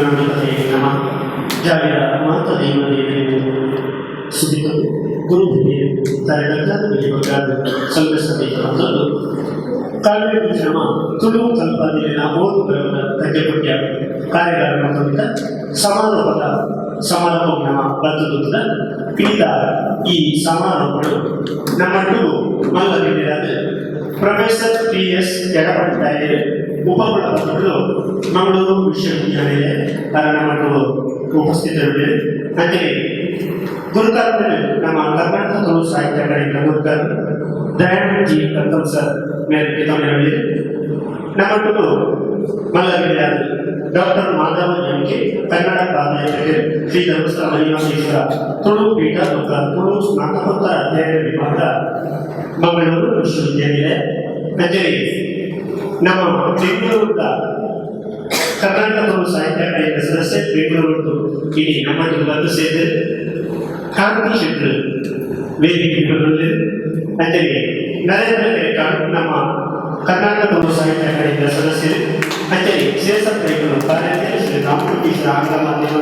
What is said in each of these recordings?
ಗಣಾಧಿಪತಿ ನಮ್ಮ ಜಾವಿದ ಮಾತ ದೇವರಿಗೆ ಸುದ್ದಿಗಳು ಗುರು ತರಗತಿ ಸಂಘರ್ಷ ಕಾವೇರಿ ನಮ್ಮ ತುಳು ಕಲ್ಪನೆಯ ಓದು ಬರೆಯುವ ಪಠ್ಯ ಕಾರ್ಯಾಗಾರ ಮತ್ತು ಸಮಾರೋಪದ ಸಮಾರೋಪ ನಮ್ಮ ಬರ್ತದ ಪೀತ ಈ ಸಮಾರೋಪಗಳು ನಮ್ಮಟ್ಟು ಮಲ್ಲದಿರಾದ ಪ್ರೊಫೆಸರ್ ಪಿ ಎಸ್ ಎಡಪಟ್ಟಾಯರು ಉಪಕುಲಪತಿಗಳು ಮಂಗಳೂರು ವಿಶ್ವವಿದ್ಯಾಲಯ ನಮ್ಮಟ್ಟು ಉಪಸ್ಥಿತರಿದ್ದಾರೆ. ಅಂತೆಯೇ ಗುರುಕರ್ಮರು ನಮ್ಮ ಕರ್ನಾಟಕ ತುಳು ಸಾಹಿತ್ಯ ಅಕಾಡೆಮಿಯ ಗುರುಕರ್ ದಯಾನಂದ್ ಜಿ ಕರ್ತಲ್ ಸರ್ ಮೇರೆ ತಮಿಳಿದೆ. ನಮ್ಮಟ್ಟು ಮಲ್ಲಗಿರಿಯಾದ doctor Madhava M K, Kannada ಪ್ರಾಧ್ಯಾಪಕರು, ಶ್ರೀ ಧರ್ಮಸ್ಥಳ ಮಂಜುನಾಥೇಶ್ವರ ತುಳು ಪೀಠ ಮತ್ತು ತುಳು ಸ್ನಾತಕೋತ್ತರ ಅಧ್ಯಯನ ವಿಭಾಗ, ಮಂಗಳೂರು ವಿಶ್ವವಿದ್ಯಾನಿಲಯ. ಅಂತೆಯೇ ನಮ್ಮ ಬೆಂಗಳೂರಿನ ಕರ್ನಾಟಕ ತುಳು ಸಾಹಿತ್ಯ ಅಕಾಡೆಮಿಯ ಸದಸ್ಯ, ಬೆಂಗಳೂರು ಇಡೀ ನಮ್ಮ ಬಂದು ಸೇರಿದ ಕಾಂತಿ ಶೆಟ್ಟರು ವೇದಿಕೆ. ಅಂತೆಯೇ ನರೇಂದ್ರ ಕೆರೆಕಾಡು, ನಮ್ಮ ಕರ್ನಾಟಕ ತುಳು ಸಾಹಿತ್ಯ ಅಕಾಡೆಮಿಯ ಸದಸ್ಯರು. ಅಂತೆಯೇ ಶಿರಸಪ್ರೈಗಳು, ಕಾರ್ಯಾಧ್ಯಕ್ಷ, ಶ್ರೀ ರಾಮಕೃಷ್ಣ ಆಂಗ್ಲ ಮಾಧ್ಯಮ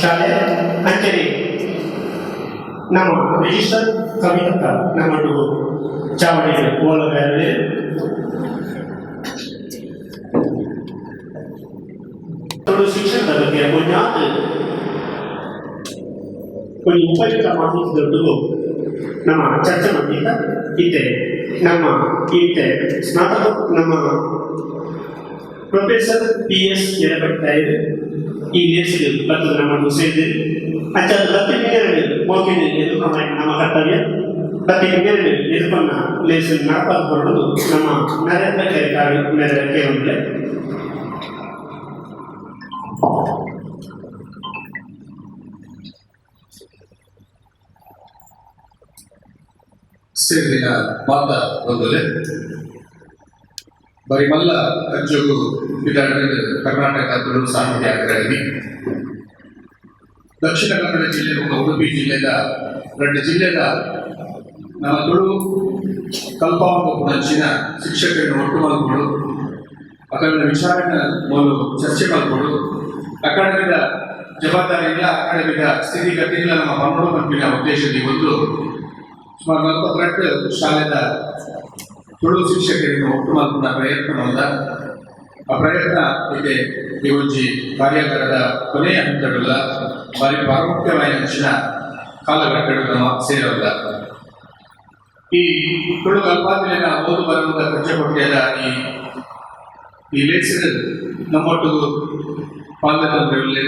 ಶಾಲೆ. ಅಂತೆಯೇ ನಮ್ಮ ರಿಜಿಸ್ಟರ್ ಕವಿತಕ್ಕ ನಮ್ಮ ಚಾವಡಿ ಓಲಗಾರರು. ತುಳು ಶಿಕ್ಷಣದ ಬಗ್ಗೆ ಬುನಿಯಾದ ಒಂದು ಉಪಯುಕ್ತ ಮಾಹಿತಿ ದೊಡ್ಡದು ನಮ್ಮ ಚರ್ಚೆ ಮಾಡ್ತಿದ್ದ ಇದ್ದೆ. ನಮ್ಮ ಈತೆ ಸ್ನಾತಕ ನಮ್ಮ ಪ್ರೊಫೆಸರ್ ಪಿ ಎಸ್ ಎಡಪಟ್ಟಾಯರು ಈ ಲೇಸಿಗೆ ಬರ್ತದೆ ನಮ್ಮನ್ನು ಸೇರಿದೆ. ಅಂಚ ಬತ್ತಿ ಮೋಕಿನ ಎದುರ್ಕೊಂಡ ನಮ್ಮ ಕರ್ತವ್ಯ. ಬತ್ತಿ ಎದುರ್ಕೊಂಡ ಲೇಸ್ ನಡಪಾದುಕೊಳ್ಳೋದು ನಮ್ಮ ನರೇಂದ್ರ ಕೆರೆಕಾರು ಮೇರೆ ಕೇಳುವುದಿಲ್ಲ. ಸೇರಿನ ಮಾತ ಬಂದರೆ ಬರಿಮಲ್ಲ ಕಜ್ಜುಗು ಬಿದಾಡಿದ ಕರ್ನಾಟಕ ತುಳು ಸಾಹಿತ್ಯ ಅಕಾಡೆಮಿ ದಕ್ಷಿಣ ಕನ್ನಡ ಜಿಲ್ಲೆ ಮತ್ತು ಉಡುಪಿ ಜಿಲ್ಲೆದ ಎರಡು ಜಿಲ್ಲೆದ ನಮ್ಮ ತುಳು ಕಲ್ಪಾವಂಗ ಪುಣಂಚಿನ ಶಿಕ್ಷಕರನ್ನು ಒಟ್ಟು ಮಲ್ಕೊಡು, ಅಕಾಡೆಮಿಯ ವಿಚಾರಣೆ ಮೂಲ ಚರ್ಚೆ ಮಲ್ಕೊಡು, ಅಕಾಡೆಮಿದ ಜವಾಬ್ದಾರಿ ಇಲ್ಲ, ಅಕಾಡೆಮಿದ ಸ್ಥಿತಿಗತಿ ಇಲ್ಲ, ನಮ್ಮ ಪನ್ನೊಂದು ಪಂಪಿನ ಉದ್ದೇಶದ ಒಂದು ಸುಮಾರು 42 ಶಾಲೆದ ತುಳು ಶಿಕ್ಷಕರನ್ನು ಒಟ್ಟು ಮಲ್ಪುನ ಪ್ರಯತ್ನ ಮಾಡಿದ. ಆ ಪ್ರಯತ್ನ ಇದೆ ಈ ಒಂಜಿ ಕಾರ್ಯಾಗಾರದ ಕೊನೆಯ ಹಂತಡುಲ್ಲ ಬಾರಿ ಪ್ರಾಮುಖ್ಯವಾದ ಅಂಚಿನ ಕಾಲಘಟ್ಟಡು ನಮ್ಮ ಸೇರಲ್ಲ. ಈ ತುಳು ಕಲ್ಪಾತಿನ ಓದು ಬರುವುದ ಕಜ್ಜಕೊಟ್ಟಿಯದ ಈ ಈ ಲೇಖನ ನಮ್ಮೊಟ್ಟಿಗೂ ಪಾಲ್ಗೊಂಡ್ರೆ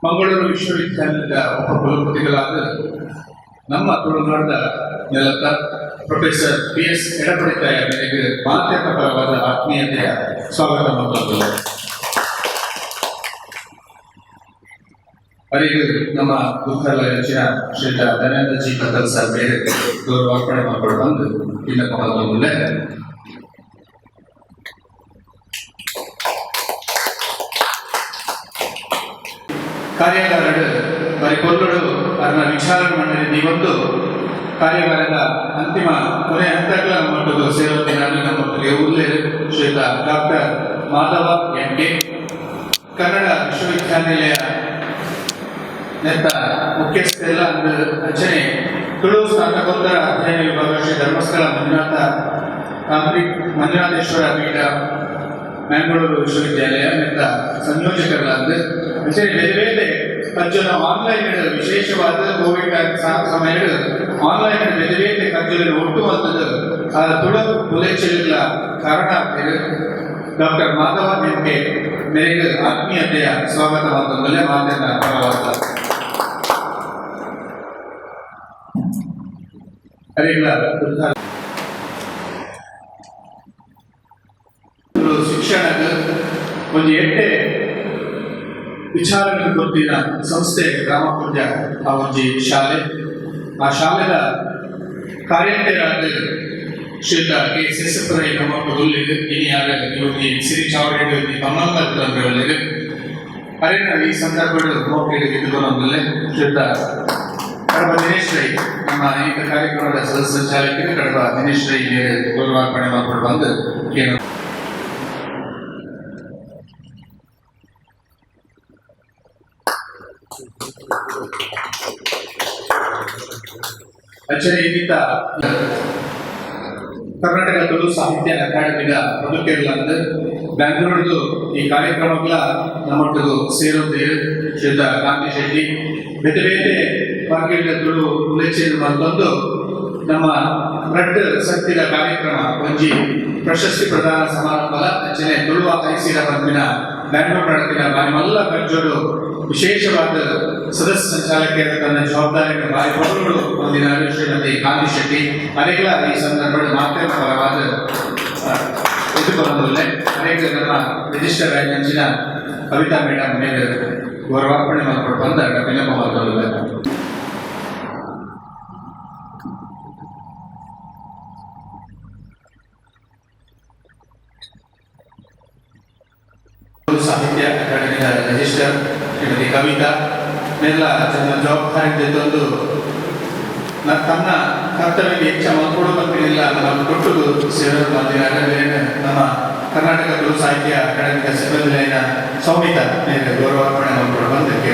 ಮಂಗಳೂರು ವಿಶ್ವವಿದ್ಯಾಲಯದ ಉಪ ಕುಲಪತಿಗಳಾದ ನಮ್ಮ ತುಳುನಾಡ ನೆಲದ ಪ್ರೊಫೆಸರ್ ಪಿ ಎಸ್ ಎಡಪಡಿತಾಯ ಅವರಿಗೆ ಮಾಧ್ಯಮ ಪರವಾದ ಆತ್ಮೀಯತೆಯ ಸ್ವಾಗತ ಮಾಡಿದ್ದು. ಅವರಿಗೆ ನಮ್ಮ ಗುರುಕುಲ ಶ್ರೀ ದಯಾನಂದ ಜಿ ಕತ್ತಲ್ ಸರ್ ಬೇರೆ ಗೌರವಾರ್ಪಣೆ ಮಾಡಿಕೊಂಡು ಬಂದು ವಿನ್ನಪ ಮೊದಲೇ ಕಾರ್ಯಾಗಾರಡು ಬರಿ ಕೊಲ್ಲಡು ಅದನ್ನ ವಿಚಾರಣೆ ಮಂಡಳಿ ನೀವೊಂದು ಕಾರ್ಯಾಗಾರದ ಅಂತಿಮ ಕೊನೆ ಹಂತಗಳ ಮಟ್ಟದ ಸೇರೋದಿನ ನಮ್ಮೊಟ್ಟಿಗೆ ಉಲ್ಲೇರು ಶ್ರೀಯುತ doctor Madhava M K, Kannada ವಿಶ್ವವಿದ್ಯಾನಿಲಯ ನೆತ್ತ ಮುಖ್ಯಸ್ಥೆಲ್ಲ ಅಂದು ರಚನೆ ತುಳು ಸ್ನಾತಕೋತ್ತರ ಅಧ್ಯಯನ ವಿಭಾಗ, ಶ್ರೀ ಧರ್ಮಸ್ಥಳ ಮಂಜುನಾಥ ತಾಂತ್ರಿಕ್ ಮಂಜುನಾಥೇಶ್ವರ ಪೀಠ, ಮ್ಯಾಂಗಳೂರು ವಿಶ್ವವಿದ್ಯಾಲಯ ನೆತ್ತ ಸಂಯೋಜಕರಾದ ಅಂಚನೆ ಬೇರೆ ಬೇರೆ ಕಜ್ಜನ ಆನ್ಲೈನ್, ವಿಶೇಷವಾದ ಕೋವಿಡ್ ಸಮಯ ಆನ್ಲೈನ್ ಬೇರೆ ಬೇರೆ ಕಜ್ಜನ ಒಟ್ಟು ಮಲ್ತದ್ದು ಆ ತುಳು ಬುಲೆಚೆಲ್ಲ ಕಾರಣ ಡಾಕ್ಟರ್ ಮಾಧವ ಎಂ ಕೆ ಮೇರೆಗೆ ಆತ್ಮೀಯತೆಯ ಸ್ವಾಗತವಾದ ಮಾಧ್ಯಮ ಪರವಾದ ಹರಿಗಳ ಶಿಕ್ಷಣದ ಒಂದು ಎಟ್ಟೆ ವಿಚಾರಗಳು ಗೊತ್ತಿನ ಸಂಸ್ಥೆ ರಾಮಪುಂಜ ಆ ಒಂಜಿ ಶಾಲೆ. ಆ ಶಾಲೆದ ಕಾರ್ಯಂತೆರಾದ ಶ್ರೀಯುತ ಕೆ ಶೇಷಪ್ಪರೈ ನಮ್ಮ ಉಲ್ಲೇರು ಇನಿಯಾರ ಇವತ್ತು ಸಿರಿ ಚಾವಡಿ ಕಮ್ಮಂಗಲ್ ಅರೇನ ಈ ಸಂದರ್ಭಗಳು ಮೋಕೆಡ್ ಇದ್ದುಕೊಂಡಲ್ಲೇ ಶ್ರೀಯುತ ಕಡಬ ದಿನೇಶ್ ರೈ, ನಮ್ಮ ಈ ಕಾರ್ಯಕ್ರಮದ ಸದಸ್ಯ ಸಂಚಾಲಕರು ಕಡಬ ದಿನೇಶ್ ರೈ ಗೌರವಾರ್ಪಣೆ ಮಾಡಿಕೊಂಡು ಬಂದು ಕೇಳ. ಅಂಚನೆ ಇನ್ನಿತ ಕರ್ನಾಟಕ ತುಳು ಸಾಹಿತ್ಯ ಅಕಾಡೆಮಿದ ಪ್ರಮುಖರುಲಂದು ಬ್ಯಾಂಗ್ಳೂರ್ದು ಈ ಕಾರ್ಯಕ್ರಮಗಳ ನಮ್ಮೊಟ್ಟಿಗೆ ಸೇರುತ್ತೇವೆ. ಶ್ರೀಯುತ ಕಾಂತಿ ಶೆಟ್ಟಿ ಬೇತೆ ಬೇತೆ ವರ್ಗದ ತುಳು ಉಲೇಚನೆ ಮತ್ತೊಂದು ನಮ್ಮ ರಡ್ಡ್ ಸತ್ತಿದ ಕಾರ್ಯಕ್ರಮ ಒಂಜಿ ಪ್ರಶಸ್ತಿ ಪ್ರದಾನ ಸಮಾರಂಭದ ಅಂಚನೆ ತುಳುವ ಐಸಿರ ಬಂದಿನ ಬ್ಯಾಂಗ್ಳೂರ್ ನಡತಿನ ಬಾರಿ ಮಲ್ಲ ಕಜ್ಜೋಡು ವಿಶೇಷವಾದ ಸದಸ್ಯ ಸಂಚಾಲಕಿಯರ ತನ್ನ ಜವಾಬ್ದಾರಿಯನ್ನು ಬಾರಿ ಪೊರ್ಲುಡು ಹೊಂದಿನ ಶ್ರೀಮತಿ ಕಾಂತಿ ಶೆಟ್ಟಿ ಅನೇಕ ಈ ಸಂದರ್ಭದಲ್ಲಿ ಮಾಧ್ಯಮ ಪರವಾದ ಎದುರ್ಕೊಳ್ಳೋದಿಲ್ಲ. ಅನೇಕ ನಮ್ಮ ರಿಜಿಸ್ಟರ್ ಅಂಚಿನ ಕವಿತಾ ಮೇಡಮ್ ಮೇಲೆ ಗೌರವಾರ್ಪಣೆ ಮಾಡಿಕೊಂಡು ಬಂದ ವಿನಂಪ ಮಾಡಿಕೊಳ್ಳಲ್ಲ. ಸಾಹಿತ್ಯ ಅಕಾಡೆಮಿಯ ರಿಜಿಸ್ಟರ್ ಶ್ರೀಮತಿ ಕವಿತಾ ಮೇಲ ತನ್ನ ಜವಾಬ್ದಾರಿ ತಂದು ತನ್ನ ಕರ್ತವ್ಯ ಹೆಚ್ಚ ಮಲ್ಕೊಡು ಬಂದಿಲ್ಲ ನಮ್ಮ ಕೊಟ್ಟು ಸೇರಲು ಬಂದಿದ್ದಾರೆ. ನಮ್ಮ ಕರ್ನಾಟಕ ತುಳು ಸಾಹಿತ್ಯ ಅಕಾಡೆಮಿಯ ಸಿಬ್ಬಂದಿಯ ಸೌಮಿತ ಮೇಲೆ ಗೌರವಾರ್ಪಣೆ ಮಾಡಿಕೊಂಡು ಬಂದಕ್ಕೆ.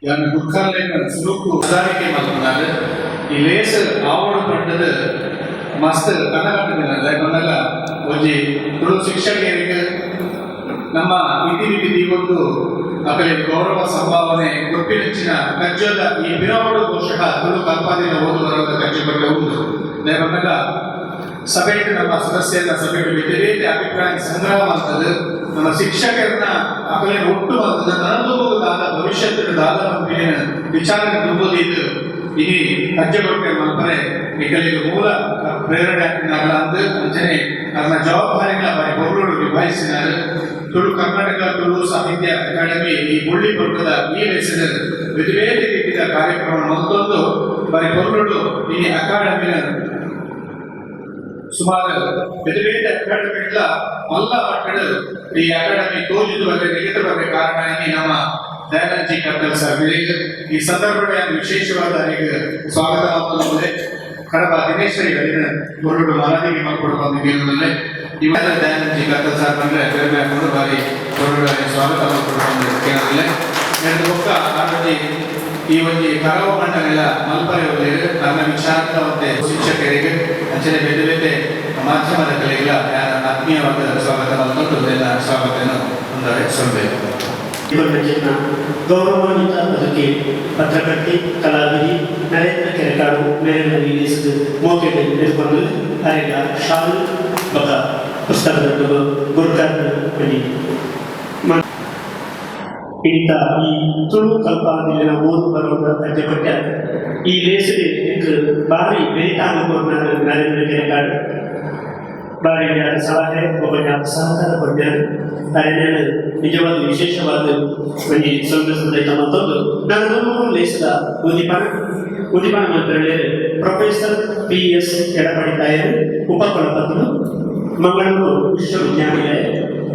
ಯಾನ್ ಗುರ್ಕಾರ್ಲೆನ್ ಸುರುಕು ಸುಧಾರಿಕೆ ಮಲ್ಪುನಾರ್. ಈ ಲೇಸ್ ಆವಡು ಪಂಡದ ಮಸ್ತ್ ಕನ್ನಡ ಪನ್ನಗ ಒಂಜಿ ತುಳು ಶಿಕ್ಷಕಿಯರಿಗೆ ನಮ್ಮ ಇತಿ ದೀವೊಂದು ಅಕಲೆ ಗೌರವ ಸಂಭಾವನೆ ಕೊಪ್ಪಿನಂಚಿನ ಕಜ್ಜದ ಈ ಪಿರಾವಡು ಬಹುಶಃ ತುಳು ಕಲ್ಪಾದಿನ ಓದು ಬರೋದ ಕಜ್ಜ ಬಗ್ಗೆ ಉಂಟು. ಪನ್ನಗ ಸಭೆಯಲ್ಲಿ ನಮ್ಮ ಸದಸ್ಯರ ಸಭೆಯಲ್ಲಿ ಬೇರೆ ಬೇರೆ ಅಭಿಪ್ರಾಯ ಸಂಗ್ರಹ ಮಾಡ್ತದೆ. ನಮ್ಮ ಶಿಕ್ಷಕರನ್ನ ಅಕಲೆ ಒಟ್ಟು ಮಾಡ್ತದೆ. ನನಗೂ ದಾದ ಭವಿಷ್ಯದ ದಾದ ವಿಚಾರಣೆ ತುಂಬುದು ಇದು ಇನಿ ಕಜ್ಜಗೊಟ್ಟೆ ಮಲ್ಪರೆ ನಿಕಲಿಗೆ ಮೂಲ ಪ್ರೇರಣೆ ಅಂದು ಅಂಚನೆ ಅದನ್ನ ಜವಾಬ್ದಾರಿಗಳ ಬಾರಿ ಪೊರ್ಲುಡು ನಿಭಾಯಿಸಿನಾರು. ತುಳು ಕರ್ನಾಟಕ ತುಳು ಸಾಹಿತ್ಯ ಅಕಾಡೆಮಿ ಈ ಬುಳ್ಳಿ ಪರ್ವದ ಈ ಲೇಸಿನ ಬೇರೆ ಬೇರೆ ರೀತಿಯ ಕಾರ್ಯಕ್ರಮ ಮತ್ತೊಂದು ಬಾರಿ ಪೊರ್ಲುಡು ಈ ಅಕಾಡೆಮಿನ ಸುಮಾರು ಬೇರೆ ಬೇರೆ ಅಕಾಡೆಮಿಗಳ ಮಲ್ಲ ಮಕ್ಕಳು ಈ ಅಕಾಡೆಮಿ ತೋಜಿದ ಬಗ್ಗೆ ನಿಗದ ಬಗ್ಗೆ ಕಾರಣ ಈ ನಮ್ಮ ದಯಾನಂದ್ ಜಿ ಕತ್ತಲ್ ಸರ್. ಈ ಸಂದರ್ಭದಲ್ಲಿ ವಿಶೇಷವಾದ ಸ್ವಾಗತ ಮಾತನಾಡಿದೆ. ಕಡಬ ದಿನೇಶ್ವರಿ ಗಳಿನ ಹೊರಡು ಮನವಿಗೆ ಮಕ್ಕಳು ಬಂದಿದ್ದೀರಲ್ಲೇ ಇವೆಲ್ಲ ದಯಾನಂದ್ ಜಿ ಕತ್ತಲ್ ಸರ್ ಬಂದ್ರೆ ಬೇರೆ ಬೇರೆ ಬಾರಿ ಹೊರಡು ಸ್ವಾಗತ ಮಕ್ಕಳು ಬಂದಿದ್ದೀರಲ್ಲೇ. ಎರಡು ಬೊಕ್ಕ ಆರೋಗ್ಯ ಈ ಒಂಜಿ ಕರವ ಮಂಡಲ ಮಲ್ಪರೆ ಉಲ್ಲೆರ್. ನನ್ನ ವಿಚಾರದ ಮತ್ತೆ ಶಿಕ್ಷಕರಿಗೆ ಅಂಚನೆ ಬೇರೆ ಬೇರೆ ಮಾಧ್ಯಮದ ಕಲೆಗಳ ಆತ್ಮೀಯವಾದ ಸ್ವಾಗತ ಮಲ್ತೊಂದು ಎಲ್ಲ ಸ್ವಾಗತವನ್ನು ಒಂದರೆ ಸೊಲ್ಬೇಕು. ಇವರ ಗೌರವಾನ್ವಿತ ಅದಕ್ಕೆ ಪತ್ರಕರ್ತೆ ಕಲಾವಿದಿ ನರೇಂದ್ರ ಕೆರೆಕಾಡು ಮೇಲಿನ ಮೋಕೆಡ್ ಎದುರ್ಕೊಂಡು ಅರೆಗ ಶಾಲು ಬೊಕ ಪುಸ್ತಕದ ಗುರುಕರ್ ಬನ್ನಿ ಇನಿತ ಈ ತುಳು ಕಲ್ಪಾದಿನ ಓದು ಬರೋದ ಕಜ್ಜಕೊಟ್ಟ ಈ ಲೇಸಡೆ ಎಂಕ್ ಬಾರಿ ಬೆರಿತಾಂಗ ಕೊರ್ನ ನರೇಂದ್ರ ಕೆರೆಕಾಡು ಬಾರಿ ಸಲಹೆ ಒಬ್ಬ ಸಹಕಾರ ಕೊಟ್ಟಾರೆ. ಅರೆನ ನಿಜವಾದ ವಿಶೇಷವಾದ ಒಂಜಿ ಸೊಲ್ಮೆ ಸಂದೈತ ಮತ್ತೊಂದು ನಾನು ನಮ್ಮ ಲೇಸದ ಉದ್ದೀಪನ ಉದ್ದೀಪನ ಮಂತ್ರಿಗಳು ಪ್ರೊಫೆಸರ್ ಪಿ.ಎಸ್. ಎಡಪಡಿತಾಯರು, ಉಪಕುಲಪತಿಗಳು, ಮಂಗಳೂರು ವಿಶ್ವವಿದ್ಯಾನಿಲಯ.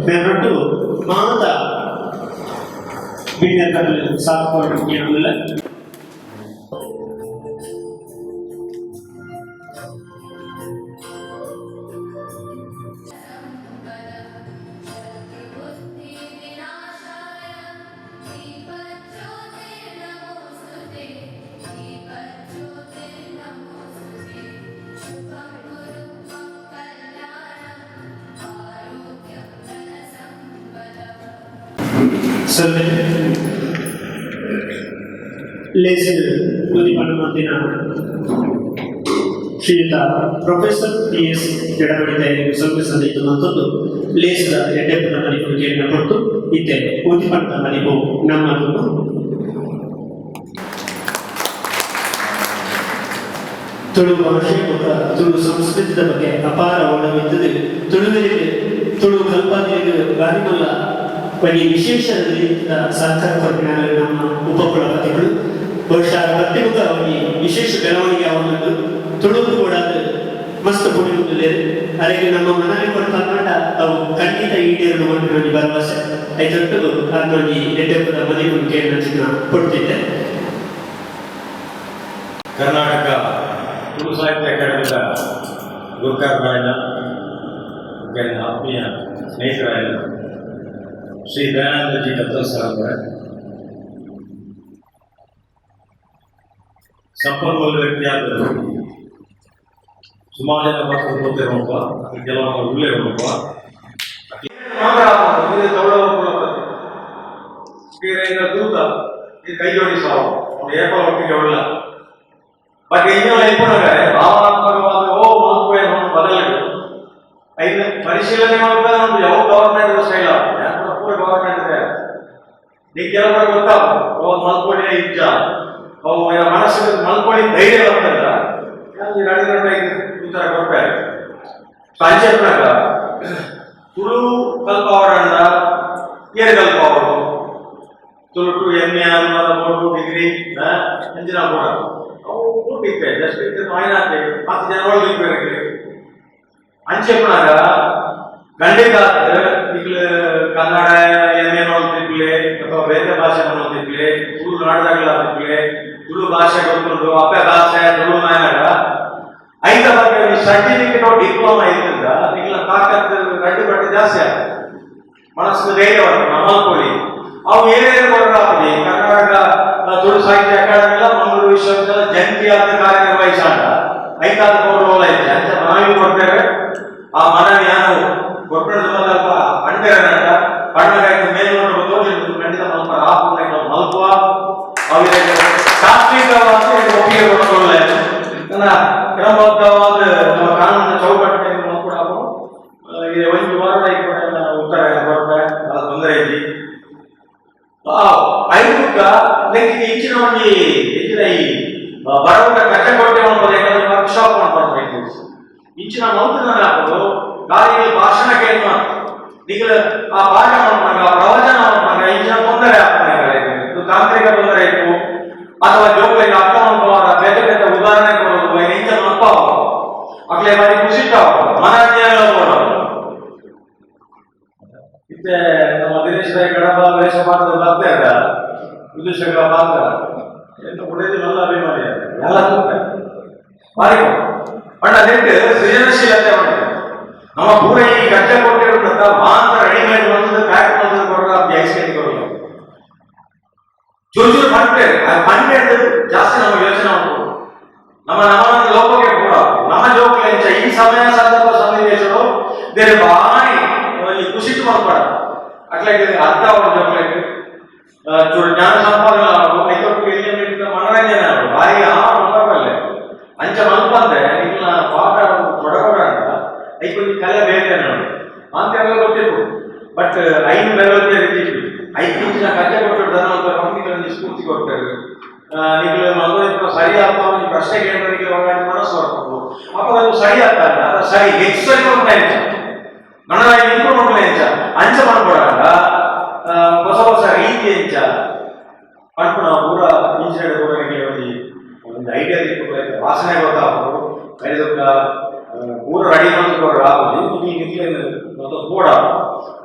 ಮೇಲ್ನೊಟ್ಟು ಮಾತ ವಿಜ್ಞಾನ ಸಾಕು ಏನಿಲ್ಲ. ಸೊಲ್ಮೆ. ಲೇಸ್ ಉದ್ದೀಪನ ಮಂತಿನ ಶ್ರೀಯುತ ಪ್ರೊಫೆಸರ್ ಪಿ.ಎಸ್. ಎಡಪಡಿತಾಯರಿಗೆ ಸೊಲ್ಮೆ ಸಂದೈತ ಮತ್ತೊಂದು ಲೇಸದ ಎಡ್ಡೆಪ್ಪದ ಮನಿಪು ಕೇಳಿನ ಕೊಟ್ಟು ಇತ್ತೆ ಉದ್ದೀಪನದ ಮನಿಪು ನಮ್ಮದೊಂದು. ತುಳು ಭಾಷೆ ಬೊಕ್ಕ ತುಳು ಸಂಸ್ಕೃತಿದ ಬಗ್ಗೆ ಅಪಾರ ಒಲವಿದ್ದது. ತುಳುವರಿಗೆ ತುಳು ಕಲ್ಪನೆಗೆ ಬಾರಿ ಮಲ್ಲ ಒಂಜಿ ವಿಶೇಷ ರೀತಿಯ ಸಹಕಾರ ಕೊರ್ಪಿನ ನಮ್ಮ ಉಪಕುಲಪತಿಗಳು. ಬಹುಶಃ ಪ್ರತಿಮುಖ ಒಂಜಿ ವಿಶೇಷ ಬೆಳವಣಿಗೆ ಆವೊಂದುಂಡು. ತುಳುಕು ಕೂಡ ಮಸ್ತ್ ಪುಡಿಯುಂದುಲ್ಲೆರ್. ಅರೆಗ್ ನಮ್ಮ ಮನವಿ ಕೊರ್ಪಾಂಡ ಅವು ಖಂಡಿತ ಈಡೇರುಂಡು ಪನ್ಪಿನ ಒಂಜಿ ಭರವಸೆ. ಐತೊಟ್ಟುಗು ಅರ್ನ ಒಂಜಿ ಎಡ್ಡೆಪ್ಪುದ ಮದಿಪುನು ಕೇಂದ್ರ ಕೊಡ್ತಿದ್ದೆ. ಕರ್ನಾಟಕ ತುಳು ಸಾಹಿತ್ಯ ಅಕಾಡೆಮಿದ ಗುರುಕಾರ್ರಾಯನ ಆತ್ಮೀಯ ಸ್ನೇಹಿತರಾಯನ Shri Dayananda G Kattal sir ಸಂಪನ್ಮೂಲ ವ್ಯಕ್ತಿಯಾದ ಸುಮಾರು ಜನ ಪಾತ್ರ ಗೊತ್ತಿರುವಪ್ಪ, ಕೆಲವರು ಉಳ್ಳೇ ಹೋಗಪ್ಪ. ಕೈ ಜೋಡಿಸುವ ಏಪ ಒಟ್ಟಿಗೆ ಉಳ್ಳ ಬಟ್ ಇನ್ನೂ ಇಪ್ಪುನಗ ಭಾವನಾತ್ಮಕವಾದ ಓ ಮಲ್ಪೆ ಬದಲಿಗೆ ಐದು ಪರಿಶೀಲನೆ ಮಾಡ್ತಾರೆ. ಯಾವ ಗವರ್ಮೆಂಟ್ ಸ್ಟೈಲ್ ಪೂರ ಗವರ್ಮೆಂಟ್ ಇದೆ. ನೀ ಕೆಲವರು ಗೊತ್ತಾಗ ಅವು ಮಲ್ಕೊಳ್ಳಿ ಇಜ್ಜ, ಅವು ಮನಸ್ಸಿಗೆ ಮಲ್ಕೊಳ್ಳಿ ಧೈರ್ಯ ಬರ್ತದ. ಎರಡು ಗಂಟೆ ಉತ್ತರ ಕೊಡ್ತಾರೆ. ಅಂಚೆಪ್ಪನಾಗ ತುಳು ಕಲ್ಪಾವಡಂಡ ಏರು ಕಲ್ಪಾವಡು ತುಳುಟು ಎಂ ಎ ಅನುವಾದ ಬೋರ್ಡು ಡಿಗ್ರಿ ಅಂಚಿನ ಬೋರ್ಡ್ ಅವು ಇತ್ತೆ ಜಸ್ಟ್ ಇತ್ತೆ ಮಾಯಿನಾತೆ 10 ಜನ ಒಳಗೆ ಇರ್ಬೇಕು. ಅಂಚೆಪ್ಪನಾಗ ಖಂಡಿತ ಈಗಲೂ ಕನ್ನಡ ಎಂ ಎ ನೋಡ್ತಿಪ್ಲೆ ಅಥವಾ ಬೇರೆ ಭಾಷೆ ನೋಡ್ತಿಪ್ಲೆ, ತುಳು ನಾಡದಾಗಲ ತಿಪ್ಲೆ, ತುಳು ಭಾಷೆ ಗೊತ್ತುಂಟು, ಅಪ್ಪೆ ಭಾಷೆ ತುಳು ನಾಯನಾಗ ಐತ ಬಗ್ಗೆ ಸರ್ಟಿಫಿಕೇಟ್ ಡಿಪ್ಲೊಮಾ ಇದ್ರಿಂದ ಈಗಲ ತಾಕತ್ತು ರಡ್ಡು ಬಟ್ಟೆ ಜಾಸ್ತಿ ಆಗ್ತದೆ. ಮನಸ್ಸು ಧೈರ್ಯ ಮಲ್ಕೊಳ್ಳಿ. ಅವು ಏನೇನು ಕೊಡರಾಪುಜಿ ಕರ್ನಾಟಕ ತುಳು ಸಾಹಿತ್ಯ ಅಕಾಡೆಮಿ ಮಂಗಳೂರು ವಿಶ್ವವಿದ್ಯಾಲಯ ಜಂಟಿಯಾದ ಕಾರ್ಯನಿರ್ವಹಿಸಾಂಡ ಐತಾದ ಗೌರವ ಐತೆ ಅಂತ ಮನವಿ ಕೊಡ್ತೇವೆ. ಆ ಮನವಿ ನಾನು ಕೊಟ್ಟರೆ ಅಲ್ಪ ಪಂಡೇರನಂಟ ಪಣ್ಣಗಾಯ್ತು ಮೇಲ್ನೋಟ ತೋಜಿ ಖಂಡಿತ ಮಲ್ಪ ಆಪುನ ಮಲ್ಪುವ ಅವಿಗೆ ತಾತ್ವಿಕವಾದ ಒಪ್ಪಿಗೆ ಕೊಟ್ಟುಕೊಳ್ಳೆ ನನ್ನ ಕ್ರಮಬದ್ಧವಾದ ನಮ್ಮ ಕಾನೂನಿನ ಚೌಕಟ್ಟಿನ ಕೂಡ ಒಂದು ವಾರ ಉತ್ತರ ಕೊಟ್ಟೆ ಅದು ತೊಂದರೆ ಐತಿ. ಐದುಕ್ಕ ನೆಕ್ಸ್ಟ್ ಇಂಚಿನ ಒಂಜಿ ಇಂಚಿನ ಈ ಬರವಟ ಕಟ್ಟೆ ಕೊಟ್ಟೆ ಮಾಡ್ಬೋದು. ಯಾಕಂದ್ರೆ ವರ್ಕ್ಶಾಪ್ ಮಾಡ್ಬಾರ್ದು. ಇಂಚಿನ ಮೌತನ ಹಾಕೋದು ಗಾಳಿಗೆ ಭಾಷಣ ಕೇಳುವ ನಿಗಲ ಆ ಪಾಠ ಮಾಡ್ಕೊಂಡ ಪ್ರವಚನ ಮಾಡ್ಕೊಂಡ ಇಂಚಿನ ತೊಂದರೆ ಆಗ್ತದೆ. ತಾಂತ್ರಿಕ ತೊಂದರೆ ಇತ್ತು ಅಥವಾ ಜೋಕ್ಲಿಗೆ ಅರ್ಥ ಮಾಡ್ಕೋವಾದ ಬೇರೆ ಬೇರೆ ಉದಾಹರಣೆ ಕೊಡೋದು ಇಂಚ ಮಲ್ಪ ಅಕ್ಲೆ ಬಾರಿ ಖುಷಿ ಮನರಂಜನೆ ಕೊಡೋದು. ಇತ್ತೆ ನಮ್ಮ ದಿನೇಶ್ ರೈ ಕಡಬ ವೇಷ ಪಾತ್ರದ ಬರ್ತಾ ವಿದೂಷಕರ ಪಾತ್ರ ಎಂತ ಉಡೇದು നല്ല ಅಭಿಮಾನಿ ಎಲ್ಲ ತೂಪೆ ಬಾರಿ ಬಣ್ಣ ನೆಟ್ ಸೃಜನಶೀಲತೆ ಉಂಟು. ನಮ್ಮ ಪೂರ ಈ ಗಜ್ಜೆ ಕೊಟ್ಟಿರುವಂತ ಮಾತ್ರ ರೆಡಿಮೇಡ್ ಬಂದದ್ದು ಪ್ಯಾಕ್ ಬಂದದ್ದು ಕೊಟ್ಟರೆ ಐಸ್ ಕೊಡಲ್ಲ. ಚೂರು ಚೂರು ಪಂಟೆ ಪಂಟೆ ಜಾಸ್ತಿ ನಮ್ಮ ಯೋಚನೆ ಉಂಟು. ನಮ್ಮ ನಮ್ಮ ಲೋಕಕ್ಕೆ ಕೂಡ ನಮ್ಮ ಜೋಕ್ಲೆಂಚ ಈ ಸಮಯ ಸಂದರ್ಭ ಸನ್ನಿವೇಶಗಳು ಬೇರೆ ಬಾರಿ ಖುಷಿ ಮಾಡ್ಬೇಡ. ಅಟ್ಲಾಗಿ ಅರ್ಥ ಅವರ ಜೋಕ್ಲೆಟ್ ಚೂರು ಜ್ಞಾನ ಸಂಪಾದನೆ ಆಗೋದು ಐತೊಟ್ಟು ಇಲ್ಲಿ ಮನರಂಜನೆ ಆಗೋದು ಬಾರಿ ಆ ಬರಲ್ಲ. ಅಂಚ ಮಲ್ಪಂದ್ರೆ ನಿನ್ನ ಪಾಠ ತೊಡಗೋಡ ಅಂತ ಐಕೊಂಜಿ ಕಲೆ ಬೇರೆ ನೋಡಿ ಅಂತೆಲ್ಲ ಗೊತ್ತಿತ್ತು. ಬಟ್ ಐದು ಬೆಳವಣಿಗೆ ರೀತಿ ಐದು ಇಂಚಿನ ಕಜ್ಜೆ ಕೊಟ್ಟು ದನ ಒಂದಿಗೆ ಸ್ಫೂರ್ತಿ ಕೊಡ್ತಾರೆ. ನೀವು ಮಗು ಸರಿ ಆಗ್ತಾ ಒಂದು ಪ್ರಶ್ನೆ ಕೇಳಿದ್ರೆ ಮನಸ್ಸು ಬರ್ಕೊಂಡು ಅಪ್ಪ ಅದು ಸರಿ ಆಗ್ತಾ ಇಲ್ಲ ಅದು ಸರಿ ಹೆಚ್ಚು ಸರಿ ಮಾಡ್ತಾ ಇಲ್ಲ ನನ್ನ ಇಂಪ್ರೂವ್ ಮಾಡ್ತಾ ಎಂಚ ಅಂಚ ಮಾಡ್ಕೊಡಾಗ ಹೊಸ ಹೊಸ ರೀತಿ ಎಂಚ ಪಂಪುನ ಪೂರ ಇಂಜಿನಿಯರ್ ಪೂರ ಒಂಜಿ ಒಂದು ಐಡಿಯಾ ತಿಳ್ಕೊಂಡು ವಾಸನೆ ಗೊತ್ತಾಗ್ಬೋದು. ಐದಕ್ಕ ಪೂರ ರೆಡಿ ಮಾಡ್ಕೊಡ್ರ ಆಗುದು ಈ ಮೊತ್ತ ಪೋಡ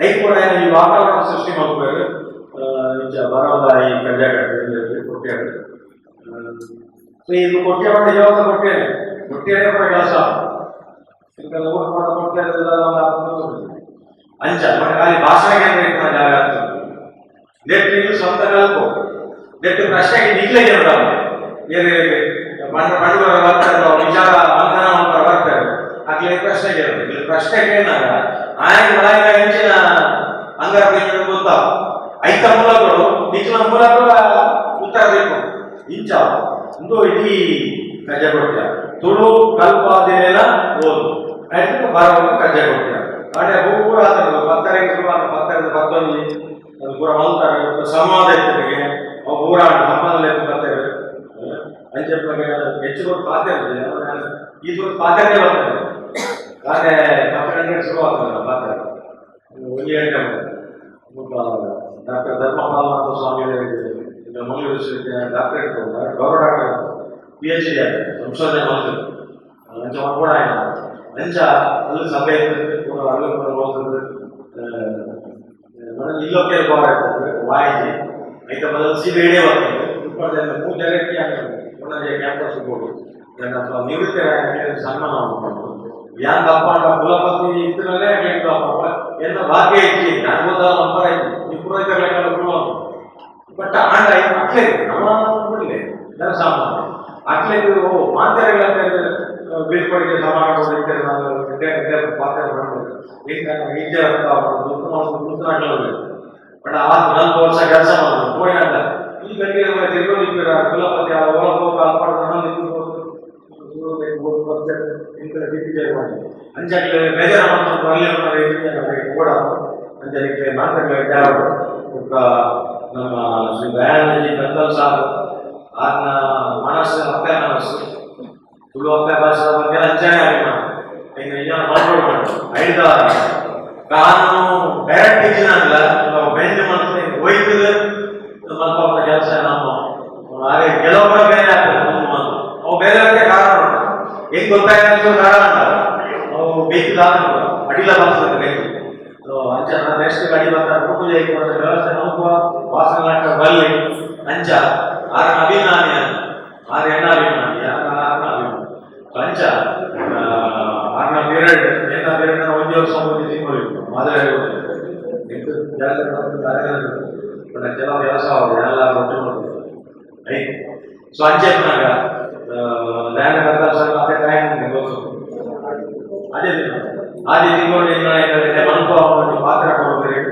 ಐದು ಕೂಡ ಈ ವಾತಾವರಣ ಸೃಷ್ಟಿ ಮಾಡ್ಬೇಕು. ಇಂಚ ಬರೋದ ಈ ಕಜ್ಜಾಗಟ್ಟೆ ಕೊಟ್ಟಿಯಾಡ ಸೊ ಇದು ಕೊಟ್ಟಿಯಾಡ ಯಾವಾಗ ಕೊಟ್ಟೇನೆ ಕೊಟ್ಟಿಯಾಡ ಕೂಡ ಕೆಲಸ ಕೊಟ್ಟೆ ಅಂಚ ಬಟ್ ಖಾಲಿ ಭಾಷಣಕ್ಕೆ ಜಾಗ ಆಗ್ತದೆ. ನೆಟ್ ನೀವು ಸ್ವಂತ ಕಲ್ಪು ನೆಟ್ ಪ್ರಶ್ನೆಗೆ ನಿಗ್ಲೇ ಜನರ ಬೇರೆ ಬಣ್ಣ ಬಣ್ಣವರ ಬರ್ತಾರೆ, ವಿಚಾರ ಮಂಥನ ಮಾಡ್ತಾರೆ ಬರ್ತಾರೆ. ಆಗ್ಲೇ ಪ್ರಶ್ನೆ ಕೇಳೋದು ಇಲ್ಲಿ ಪ್ರಶ್ನೆ ಕೇಳಿದಾಗ ಆಯ್ತು ಒಳಗಿನ ಹೆಂಚಿನ ಅಂಗಾರ ಗೊತ್ತಾವ ಐತ ಮೂಲಗಳು ನಿಖಿಲ ಮೂಲಗಳು ಉತ್ತರ ಬೇಕು. ಇಂಚ ಒಂದು ಇಡೀ ಕಜ್ಜೆ ಕೊಡ್ತೀಯ ತುಳು ಕಲ್ಪಾದಿನ ಓದು ಆಯ್ತು ಬರವಾಗ ಕಜ್ಜೆ ಕೊಡ್ತೀಯ ಆಡೆ ಪೂರ ಆತನ ಪತ್ತರಿಗೆ ಶುರು ಆತ ಪತ್ತರಿಂದ ಪತ್ತೊಂಜಿ ಅದು ಪೂರ ಮಲ್ತಾರೆ ಸಂವಾದ ಇರ್ತದೆ. ಅವು ಪೂರ ಸಂವಾದ ಎತ್ತು ಬರ್ತಾರೆ. ಅಂಚೆ ಹೆಚ್ಚು ಕೊಟ್ಟು ಪಾತ್ರೆ ಈ ದೂರ ಪಾತ್ರೆ ಬರ್ತದೆ. ಕಾಲೇ 10 ಗಂಟೆಗೆ ಶುರು ಆಗ್ತದೆ ಪಾತ್ರೆ. ಒಂದು ಗಂಟೆ ಡಾಕ್ಟರ್ ಧರ್ಮಪಾಲನಾಥ ಸ್ವಾಮಿ ಮಂಗಳೂರು ಡಾಕ್ಟರೇಟ್ ಗೌರವ ಡಾಕ್ಟರ್ PhD ಸಂಶೋಧನೆ ಮಾಡ್ತದೆ. ಅಂಚ ಕೂಡ ಅಂಚ ಅಲ್ಲಿ ಸಭೆ ಇರ್ತದೆ ಪೂರ ಅಲ್ಲಿ ಕೂಡ ಹೋಗ್ತದೆ. ಇಲ್ಲೊಕ್ಕೆ ಇರ್ತದೆ ವಾಯಿಜಿ ಐತ ಬದಲು ಸಿಬೇಡೇ ಬರ್ತದೆ. ಇಪ್ಪತ್ತೈದು ಮೂರು ಜನಕ್ಕೆ ಒಂದೊಂದೇ ಕ್ಯಾಂಪಸ್ ಬೋರ್ಡು ನಿವೃತ್ತಿ ಸನ್ಮಾನ ಮಾಡ್ಕೊಂಡು ಯಾನ್ ಅಪ್ಪ ಕುಲಪತಿ ಇದ್ರಲ್ಲೇ ಅಪ್ಪ ಎಲ್ಲ ಭಾಗ್ಯ ಇತ್ತು. ನಾನು ಗೊತ್ತಲ್ಲ ನಂಬರ್ ಆಯ್ತು. ಬಡಿಗೆ ಸಮಾನ ಬಟ್ ಆ 4 ವರ್ಷ ಕೆಲಸ ಮಾಡೋದು ಹೋಯಂಡ ಈ ಬೆಳಿಗ್ಗೆ ತಿರುಗೋದಿದ್ದೀರ ಕುಲಪತಿ ಅಂಚಕ್ಕೆ ಬೇಜಾರ ಕೂಡ ಅಂಚಕ್ಕೆ ಮಾತಾಡಲು ನಮ್ಮ ಶ್ರೀ ದಯಾನಂದಜಿ ಕತ್ತಲ್ ಸಾರ್ ಆತನ ಮನಸ್ಸು ಅಪ್ಪೆ ಮನಸ್ಸು ತುಳು ಅಪ್ಪೆ ಭಾಷೆದ ಬಗ್ಗೆ ಅಂಚನೆ ಆಗಿನ ಇನ್ನು ಇನ್ನ ಮಾಡ್ಕೊಡು ಐದ ಕಾನೂನು ಡೈರೆಕ್ಟ್ ಇಜ್ಜಿನಲ್ಲ ಬೆಂಡ್ ಮನ್ಸು ಹೋಯ್ತದೆ ಮಲ್ಪನ ಕೆಲಸ ನಮ್ಮ ಅದೇ ಕೆಲವೊಬ್ಬರ ಬೇರೆ ಆಗ್ತದೆ ಮುಂದೆ ಅವು ಬೇರೆಯವರಿಗೆ ಕಾರಣ ಹೆಂಗ್ ಗೊತ್ತಾಯ್ತು ಕಾರಣ ಅಂತ ಅವು ಬೇಕು ಅಡಿಲ ಬರ್ತದೆ ಬೇಕು. ಅಂಚ ನೆಕ್ಸ್ಟ್ ಗಾಡಿ ಬರ್ತಾರೆ ಪೂಜೆ ವ್ಯವಸ್ಥೆ ನೋಡುವ ವಾಸನ ಬಲ್ಲಿ ಅಂಚ ಆರನ ಅಭಿಮಾನಿ ಆರು ಎಣ್ಣ ಅಭಿಮಾನಿ ಆರನ ಅಭಿಮಾನಿ ಅಂಚ ಆರನ ಪೀರಿಯಡ್ ಎನ್ನ ಪೀರಿಯಡ್ ಒಂದೇ ವರ್ಷ ಒಂದೇ ತಿಂಗಳು ಮಾದರಿ ಕೆಲವು ಕೆಲಸ ಎಲ್ಲ ಒಟ್ಟು ಐದು. ಸೊ ಅಂಚೆಪ್ಪನಾಗ ಲ್ಯಾಂಡ್ ಕತ್ತರಿಸಲು ಅದೇ ಟೈಮ್ ಗೊತ್ತು ಅದೇ ದಿನ ಆದಿ ತಿಂಗಳು ಮನಪ ಪಾತ್ರ ಕೊಡ್ಬೇಕು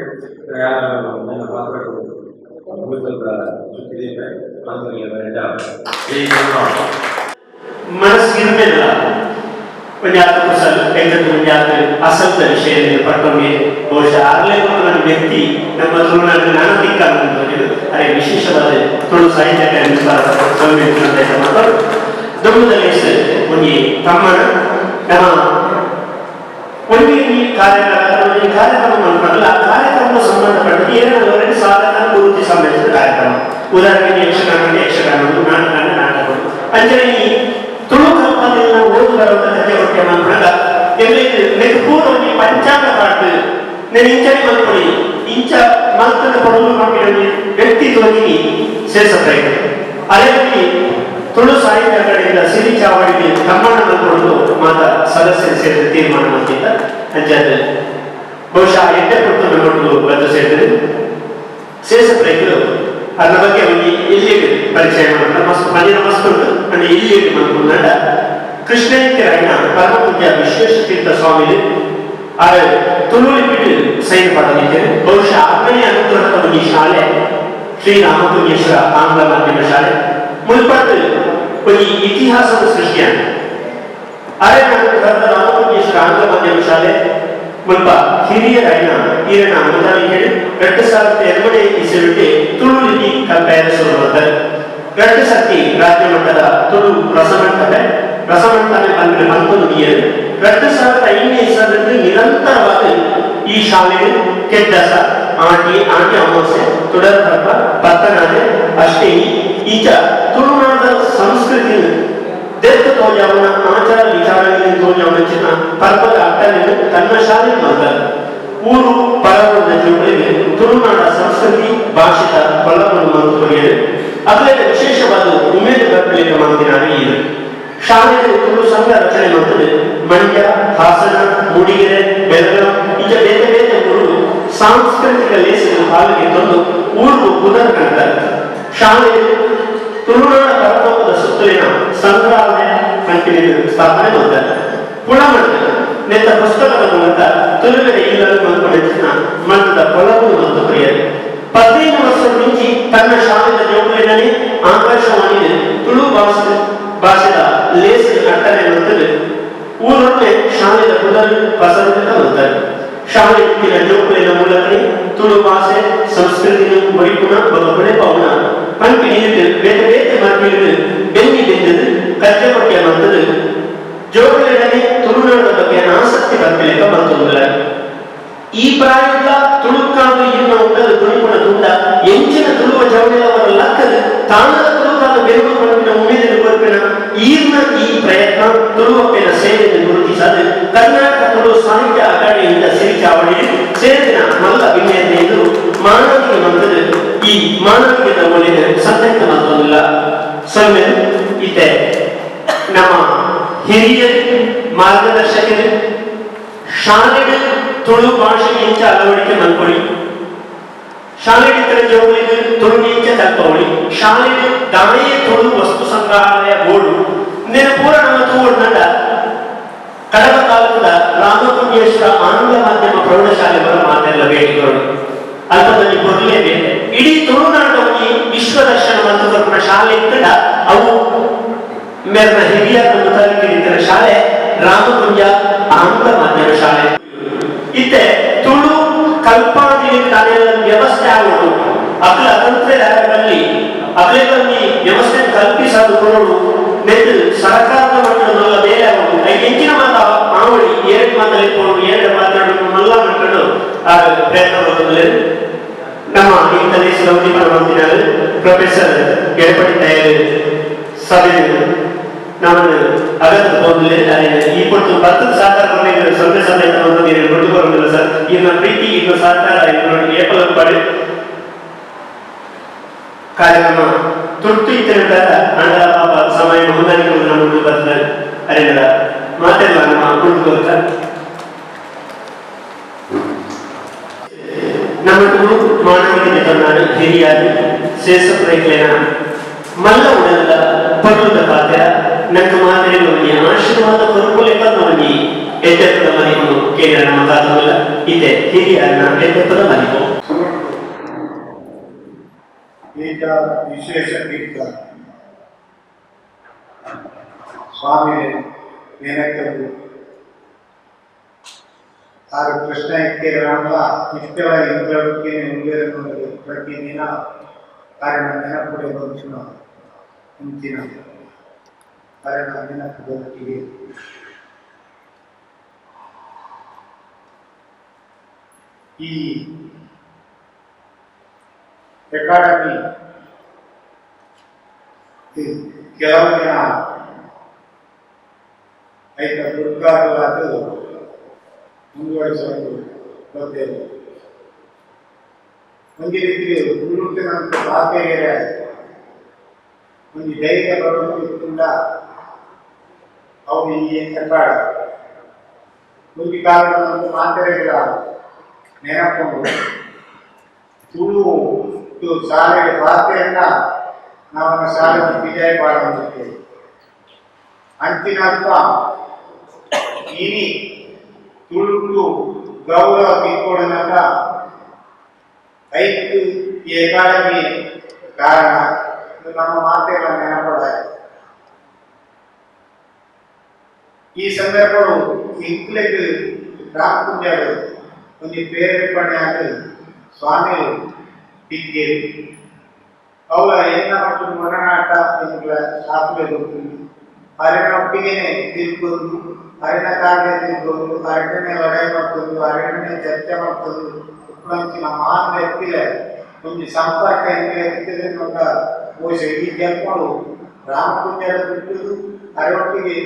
ಪಾತ್ರ ಕೊಡ್ಬೇಕು ಮನಸ್ಸಿರ್ಮೇಲ ಒಂಜಾತ ಕುಸಲ್ ಎಂಕತ್ತು ಒಂಜಾತ ಅಸಲ್ದ ವಿಷಯ ಪಟ್ಟೊಂಗೆ ಬಹುಶಃ ಆಗಲೇ ನನ್ನ ವ್ಯಕ್ತಿ ನಮ್ಮ ತುಳುನಾಡಿನ ನಾನು ತಿಕ್ಕಾಗ ಅರೆ ವಿಶೇಷವಾದ ತುಳು ಸಾಹಿತ್ಯ ದುಮ್ಮದಲ್ಲಿ ಒಂಜಿ ತಮ್ಮನ ನಮ್ಮ ಒಂಜಿ ಕಾರ್ಯಕ್ರಮ ಒಂಜಿ ಕಾರ್ಯಕ್ರಮ ಮನ್ಪಡಲ್ಲ. ಆ ಕಾರ್ಯಕ್ರಮ ಸಂಬಂಧಪಟ್ಟ ಏನಾದರೂ ಸಾಧನ ಗುರುತಿ ಸಂಬಂಧಿಸಿದ ಕಾರ್ಯಕ್ರಮ. ಉದಾಹರಣೆಗೆ ಯಕ್ಷಗಾನ ಯಕ್ಷಗಾನಗಳು, ನಾಟಕ ನಾಟಕಗಳು. ಅಂಚನೆ ಈ ತುಳು ಕಲ್ಪನೆಯನ್ನು ಓದು ಬರುವಂತ ಕಥೆ ಹೊಟ್ಟೆ ಮನ್ಪಡಲ್ಲ ಎಲ್ಲಿ ಪೂರ ಒಂಜಿ ಪಂಚಾಂಗ ಪಾಠ నేను ಇಂಚನೆ ಮಲ್ಪೊಡಿ ಇಂಚ ಮಲ್ತದ ಪೊಡಲು ಪಂಪಿನ ವ್ಯಕ್ತಿ ತೋಜಿನಿ ಸೇರ್ಸಪ್ರೈಟ್. ಅದೇ ರೀತಿ ತುಳು ಸಾಹಿತ್ಯ ಅಕಾಡೆಮಿಯ ಸಿರಿ ಚಾವಡಿಗೆ ತಮ್ಮಣ್ಣ ಮಲ್ಪೊಡು ಮಾತ ಸದಸ್ಯರು ಸೇರಿದ ತೀರ್ಮಾನ ಮಾಡ್ತಿದ್ದ. ಅಂಚಾದ ಬಹುಶಃ ಎಡ್ಡೆ ಪುಟ್ಟು ನಮ್ಮೊಟ್ಟು ಬಂದು ಸೇರಿದ್ರು ಸೇರ್ಸಪ್ರೈಟ್ಲು. ಅದರ ಬಗ್ಗೆ ಒಂಜಿ ಇಲ್ಲಿ ಪರಿಚಯ ಮಾಡ್ತಾರೆ ಮಸ್ತ್ ಮನೆಯ ಮಸ್ತ್ ಉಂಟು ಅಂದ್ರೆ ಇಲ್ಲಿ ಮಲ್ಪುಂಡ. ಕೃಷ್ಣಯ್ಯರಾಯನ ಪರಮಪೂಜ್ಯ ವಿಶ್ವೇಶತೀರ್ಥ ಸ್ವಾಮಿ ಆರೆ ತುಳು ಲಿಪಿಟ್ ಸೈನ್ ಪಡೆದಿದ್ದೇನೆ. ಬಹುಶಃ ಆರನೇ ಅನುಗ್ರಹದ ಒಂದು ಶಾಲೆ ಶ್ರೀ ರಾಮಕುಂಜೇಶ್ವರ ಆಂಗ್ಲ ಮಾಧ್ಯಮ ಶಾಲೆ ಮುಲ್ಪಟ್ಟು ಒಂದು ಇತಿಹಾಸದ ಸೃಷ್ಟಿಯಾನ. ಅರೆ ಅನುಗ್ರಹದ ರಾಮಕುಂಜೇಶ್ವರ ಆಂಗ್ಲ ಮಾಧ್ಯಮ ಶಾಲೆ ಮುಲ್ಪ ಹಿರಿಯರಾಯನ ಈರನ ಮುತಾಲಿಕೆಡು 2002 ಇಸವಿಗೆ ತುಳು ಲಿಪಿ ಕಲ್ಪಾಯನ ಶುರು ಮಾಡ್ತಾರೆ. 2 ಸರ್ತಿ ರಾಜ್ಯ ಮಟ್ಟದ ತುಳು ರಸಮಂಟಪೆ ರಸಮಂಟಪೆ ಪಂಪಿನ ಮಲ್ಪೊಂದು ನೀರು 2005 ಇಸವಿಗೆ ನಿರಂತರವಾಗಿ ಈ ಶಾಲೆಗೆ ಕೆದ್ದಸ ಆಟಿ ಆಟಿ ಅಮಾವಾಸ್ಯೆ ತುಡರ್ ಹಬ್ಬ ಪತ್ತನಾದೆ ಅಷ್ಟೇನಿ ಈಚ ತುಳುನಾಡ ಸಂಸ್ಕೃತಿ ದೆತ್ತ ತೋಜಾವನ ಆಚಾರ ವಿಚಾರಗಳನ್ನು ತೋಜಾವನ ಚಿನ್ನ ಪರ್ವದ ಅಟ್ಟನೆಯನ್ನು ತನ್ನ ಶಾಲೆ ಮಾಡ್ತಾರೆ. ಊರು ಪರವದ ಜೋಡಿಗೆ ತುಳುನಾಡ ಸಂಸ್ಕೃತಿ ಭಾಷಿತ ಕೊಲ್ಲವನ್ನು ಮಂತ್ರಿಗಳು ಅದರಲ್ಲಿ ವಿಶೇಷವಾದ ಉಮೇದ ಬರ್ಪಲಿಕ್ಕೆ ಮಂತಿನಾಗ ಇದು ಶಾಲೆಯಲ್ಲಿ ತುಳು ಸಂಘ ರಚನೆ ಮಾಡ್ತದೆ. ಮಂಡ್ಯ, ಹಾಸನ, ಮೂಡಿಗೆರೆ, ಬೆಳಗಾವಿ ಇಂಥ ಬೇರೆ ಬೇರೆ ಊರು ಸಾಂಸ್ಕೃತಿಕ ಲೇಸನ್ನು ಪಾಲಿಗೆ ತಂದು ಊರು ಪುನರ್ ಕಾಣ್ತಾರೆ. ಶಾಲೆಯಲ್ಲಿ ತುಳುನಾಡ ಪರಲೋಕದ ಸುತ್ತಲಿನ ಸಂಗ್ರಹಾಲಯ ಕಂಟಿನ್ಯೂ ಸ್ಥಾಪನೆ ಮಾಡ್ತಾರೆ. ಪುಳಮಂಡ ನೆತ್ತ ಪುಸ್ತಕದ ಮೂಲಕ ತುಳುವೆರ ಇಲ್ಲಲು ಮಲ್ಪಡಿಸಿನ ಮಂಟದ ಪೊಲವು ಮತ್ತು ಪ್ರಿಯರು 15 ವರ್ಷದ ಮುಂಚೆ ತನ್ನ ಶಾಲೆಯ ಜೋಗುಲಿನಲ್ಲಿ ಆಕಾಶವಾಣಿ ತುಳು ಭಾಷೆದ ಲೇಸ್ ಅಟ್ಟನೆ ಮಾಡ್ತದೆ. ಊರೊಮ್ಮೆ ಶಾಲೆಯ ಪುನರ್ ಪಸರಿತ ಮಾಡ್ತಾರೆ. ಶಾಲೆ ಜೋಕುಲಿನ ಮೂಲಕ ತುಳು ಭಾಷೆ ಸಂಸ್ಕೃತಿನ ಒರಿಪುನ ಬಗೆ ಪೌನ ಪಂಪಿ ನೀರು ಬೇರೆ ಬೇರೆ ಮಾರ್ಪಿಲು ಬೆನ್ನಿ ಬೆಂದದು ಕಜ್ಜೆ ಪಟ್ಟಿಯ ಮಂತದು ಜೋಗುಲಿನಲ್ಲಿ ತುಳುನಾಡ ಬಗ್ಗೆ ಆಸಕ್ತಿ ಬರ್ಪಿಲಿಕ್ಕೆ ಬಂತೊಂದಿಲ್ಲ. ಈ ಪ್ರಾಯದ ತುಳುಕಾಡು ಇನ್ನ ಉಂಡದ ತುಳುಪುಣ ತುಂಡ ಎಂಚಿನ ತುಳುವ ಜವಳಿಯವರ ಲಕ್ಕದ ತಾಣದ ತುಳುಕಾದ ಬೆರುಗು ಪಂಪಿನ ಉಮೇದಿನ ಕೊರ್ಪಿನ ಈರ್ನ ಈ ಪ್ರಯತ್ನ ತುಳುವಪ್ಪಿನ ಸೇವೆಯನ್ನು ಗುರುತಿಸದು ಕರ್ನಾಟಕ ತುಳು ಸಾಹಿತ್ಯ ಅಕಾಡೆಮಿಯಿಂದ ಸಿರಿಚಾವಳಿ ಸೇರಿನ ಮಲ್ಲ ವಿನ್ಯಾಸ ಎಂದು ಮಾನವಿಗೆ ಮಂತದ ಈ ಮಾನವಿಕದ ಒಳ್ಳೆಯ ಸಂದೇಹ ಮಾತ್ರವಲ್ಲ. ಸೊನ್ನೆ ಇತ್ತೆ ನಮ್ಮ ಹಿರಿಯರು ಮಾರ್ಗದರ್ಶಕರು ಶಾಲೆಗೆ ತುಳು ಭಾಷೆ ಇಂಚ ಅಳವಡಿಕೆ ಮಲ್ಕೊಳಿ ಶಾಲೆಗೆ ಜೋಗುಲಿಗೆ ತುಳು ಇಂಚ ಕಲ್ಪವಳಿ ಶಾಲೆಗೆ ದಾಣಿಯ ತುಳು ವಸ್ತು ಸಂಗ್ರಹಾಲಯ ಬೋರ್ಡು ನೇನು ಪೂರ ನಮ್ಮ ತೂವಡ್ನಂಡ Kadaba ತಾಲೂಕಿನ ರಾಮಕುಂಜೇಶ್ವರ ಆಂಗ್ಲ ಮಾಧ್ಯಮ ಪ್ರೌಢಶಾಲೆ ಬರ ಮಾತೆಲ್ಲ ಬೇಡಿಕೊಳ್ಳು ಅಲ್ಪದಲ್ಲಿ ಕೊರಲೇನೆ ಇಡೀ ತುಳುನಾಡಲ್ಲಿ ವಿಶ್ವ ದರ್ಶನ ಮತ್ತು ಕೊರ್ಪುನ ಶಾಲೆ ಇತ್ತಡ ಅವು ಮೇರ್ನ ಹಿರಿಯ ಮುತಾಲಿಕೆ ಶಾಲೆ ರಾಮಕುಂಜ ಆಂಗ್ಲ ಮಾಧ್ಯಮ ಶಾಲೆ ಇತ್ತೆ ತುಳು ಕಲ್ಪಾದಿ ವ್ಯವಸ್ಥೆ ಆಗುವುದು ಅಕಲ ತಂತ್ರದಲ್ಲಿ ಅಕಲೆಗಳಲ್ಲಿ ವ್ಯವಸ್ಥೆ ಕಲ್ಪಿಸಲು ಕೊಡೋದು ನೆಟ್ಟು ಸರ್ಕಾರದ ಮಟ್ಟದ ಮಲ್ಲ ಬೇರೆ ಆಗುವುದು ಎಂಚಿನ ಮಾತ ಮಾವಳಿ ಎರಡು ಮಾತಲ್ಲಿ ಎರಡು ಮಾತಾಡೋದು ಮಲ್ಲ ಮಟ್ಟಡು ಆ ಪ್ರಯತ್ನ ಮಾಡುವುದಿಲ್ಲ. ನಮ್ಮ ಈ ತಲೇಶ್ವರ ಉದ್ಯಮ ಮಂತ್ರಿಗಳು ಪ್ರೊಫೆಸರ್ ಎಡಪಡಿ ತಯಾರು ಸಭೆ ನಮ್ಮನ್ನು ಅಗತ್ಯ ಹೋಗಲಿಲ್ಲ. ಈ ಕೊಟ್ಟು ಭತ್ತದ ಸಹಕಾರ ಕೊಟ್ಟಿದ್ದಾರೆ ಸೊನ್ನೆ ಸಮೇತ ಒಂದು ನೀರು ಕೊಟ್ಟು ಬರೋದಿಲ್ಲ ಸರ್. ಇನ್ನ ಪ್ರೀತಿ ಇನ್ನು ಸಹಕಾರ ಇನ್ನು ಏಪಲ ಪಡೆ ಕಾರ್ಯಕ್ರಮ ತುರ್ತು ಇತ್ತಿನ ಅಂಡ ಪಾಪ ಸಮಯ ಹೊಂದಾಣಿಕೆ ನಮ್ಮ ಬರ್ತಾರೆ ಅರಿನದ ಮಾತೆಲ್ಲ ನಮ್ಮ ಕುಂಟು ನಮ್ಮ ತುಳು ಮಾನವಿಕತೆ ತನ್ನಾಡು ಹಿರಿಯಾರು ಸೇಸಪ್ರೈಕ್ಲೇನ ಮಲ್ಲ ಉಡಲ್ಲ ಪರ್ಲದ ಪಾತ್ರ ನಂಗೆ ಮಾತ್ರೆ ಒಂಜಿ ಆಶೀರ್ವಾದ ಕೊರ್ಪುಲೆಕ್ಕ ಒಂಜಿ ಎದ್ದೆಪ್ಪದ ಮನಿಪು ಕೇಂದ್ರ ನಮ್ಮ ಕಾತವಲ್ಲ ಇತ್ತೆ ಹಿರಿಯಾರನ ಎದ್ದೆಪ್ಪದ ಮನಿಪು. ಈಗ ವಿಶೇಷ ತೀರ್ಥ ಸ್ವಾಮಿ ನೆನಕಲು ಆರು ಕೃಷ್ಣ ಇಕ್ಕಿರಾಂಬ ಇಷ್ಟೆಲ್ಲ ಇಂದ್ರಕ್ಕೆ ಉಳ್ಳೇರನ್ನು ಪ್ರತಿದಿನ ಕಾರಣ ನೆನಪುಡೆ ಬಂచిన ಮುಂಚಿನ ಕಾರಣ ನೆನಪುದೊಟ್ಟಿಗೆ ಈ ಅಕಾಡೆಮಿ ಕೆಲವು ದಿನ ಐತ ದುರ್ಗಾಗಲಾದ ಮುಂದುವರಿಸಲು ಬರ್ತೇವೆ. ಒಂದು ರೀತಿ ತುಳುಟಿನಂತ ಪಾತೆಗೆರೆ ಒಂದು ಧೈರ್ಯ ಬರೋದಕ್ಕಿಂತ ಅವು ಈ ಅಖಾಡ ಒಂದು ಕಾಲದ ಮಾತೆರೆಗಳ ನೆನಪುಂಡು. ತುಳು ಶಾಲೆಗೆ ಪಾತೆಯನ್ನ ನಾವು ಶಾಲೆಗೆ ವಿಜಯ ಪಾಡುತ್ತೇವೆ. ಅಂಚಿನಲ್ಪ ಇನಿ ತುಳುಟು ಗೌರವ ತಿಕ್ಕೊಡನಕ ಐಕ್ ಈ ಅಕಾಡೆಮಿ ಕಾರಣ ನಮ್ಮ ಮಾತೆಗಳ ನೆನಪಡ. ಈ ಸಂದರ್ಭವು ಇಂಕ್ಲೆಗ್ ರಾಮಕುಂಜಾಡು ಒಂಜಿ ಪ್ರೇರೇಪಣೆ ಆದ್ ಸ್ವಾಮಿ ತಿಕ್ಕೇರಿ ಅವಳ ಎನ್ನ ಮತ್ತು ಒಡನಾಟ ಎಂಕ್ಲ ಶಾಸ್ತ್ರ ಗೊತ್ತುಂಡು. ಅರೆನ ಒಟ್ಟಿಗೆನೆ ತಿರ್ಗೊಂದು ಅರೆನ ಕಾರ್ಯ ತಿರ್ಗೊಂದು ಅರಣ್ಯನೇ ಲಡಾಯಿ ಮಾಡ್ತೊಂದು ಅರಣ್ಯನೇ ಚರ್ಚೆ ಮಾಡ್ತೊಂದು ಉಪ್ಪುನಂಚಿನ ಮಹಾನ್ ವ್ಯಕ್ತಿಲೆ ಒಂಜಿ ಸಂಪರ್ಕ ಎಂಕ್ಲೆ ಇತ್ತಿದ್ರೆ ಬಹುಶಃ ಈ ಜನ್ಮಡು ರಾಮಕುಂಜರ ಬಿಟ್ಟುದು ಅರೊಟ್ಟಿಗೆ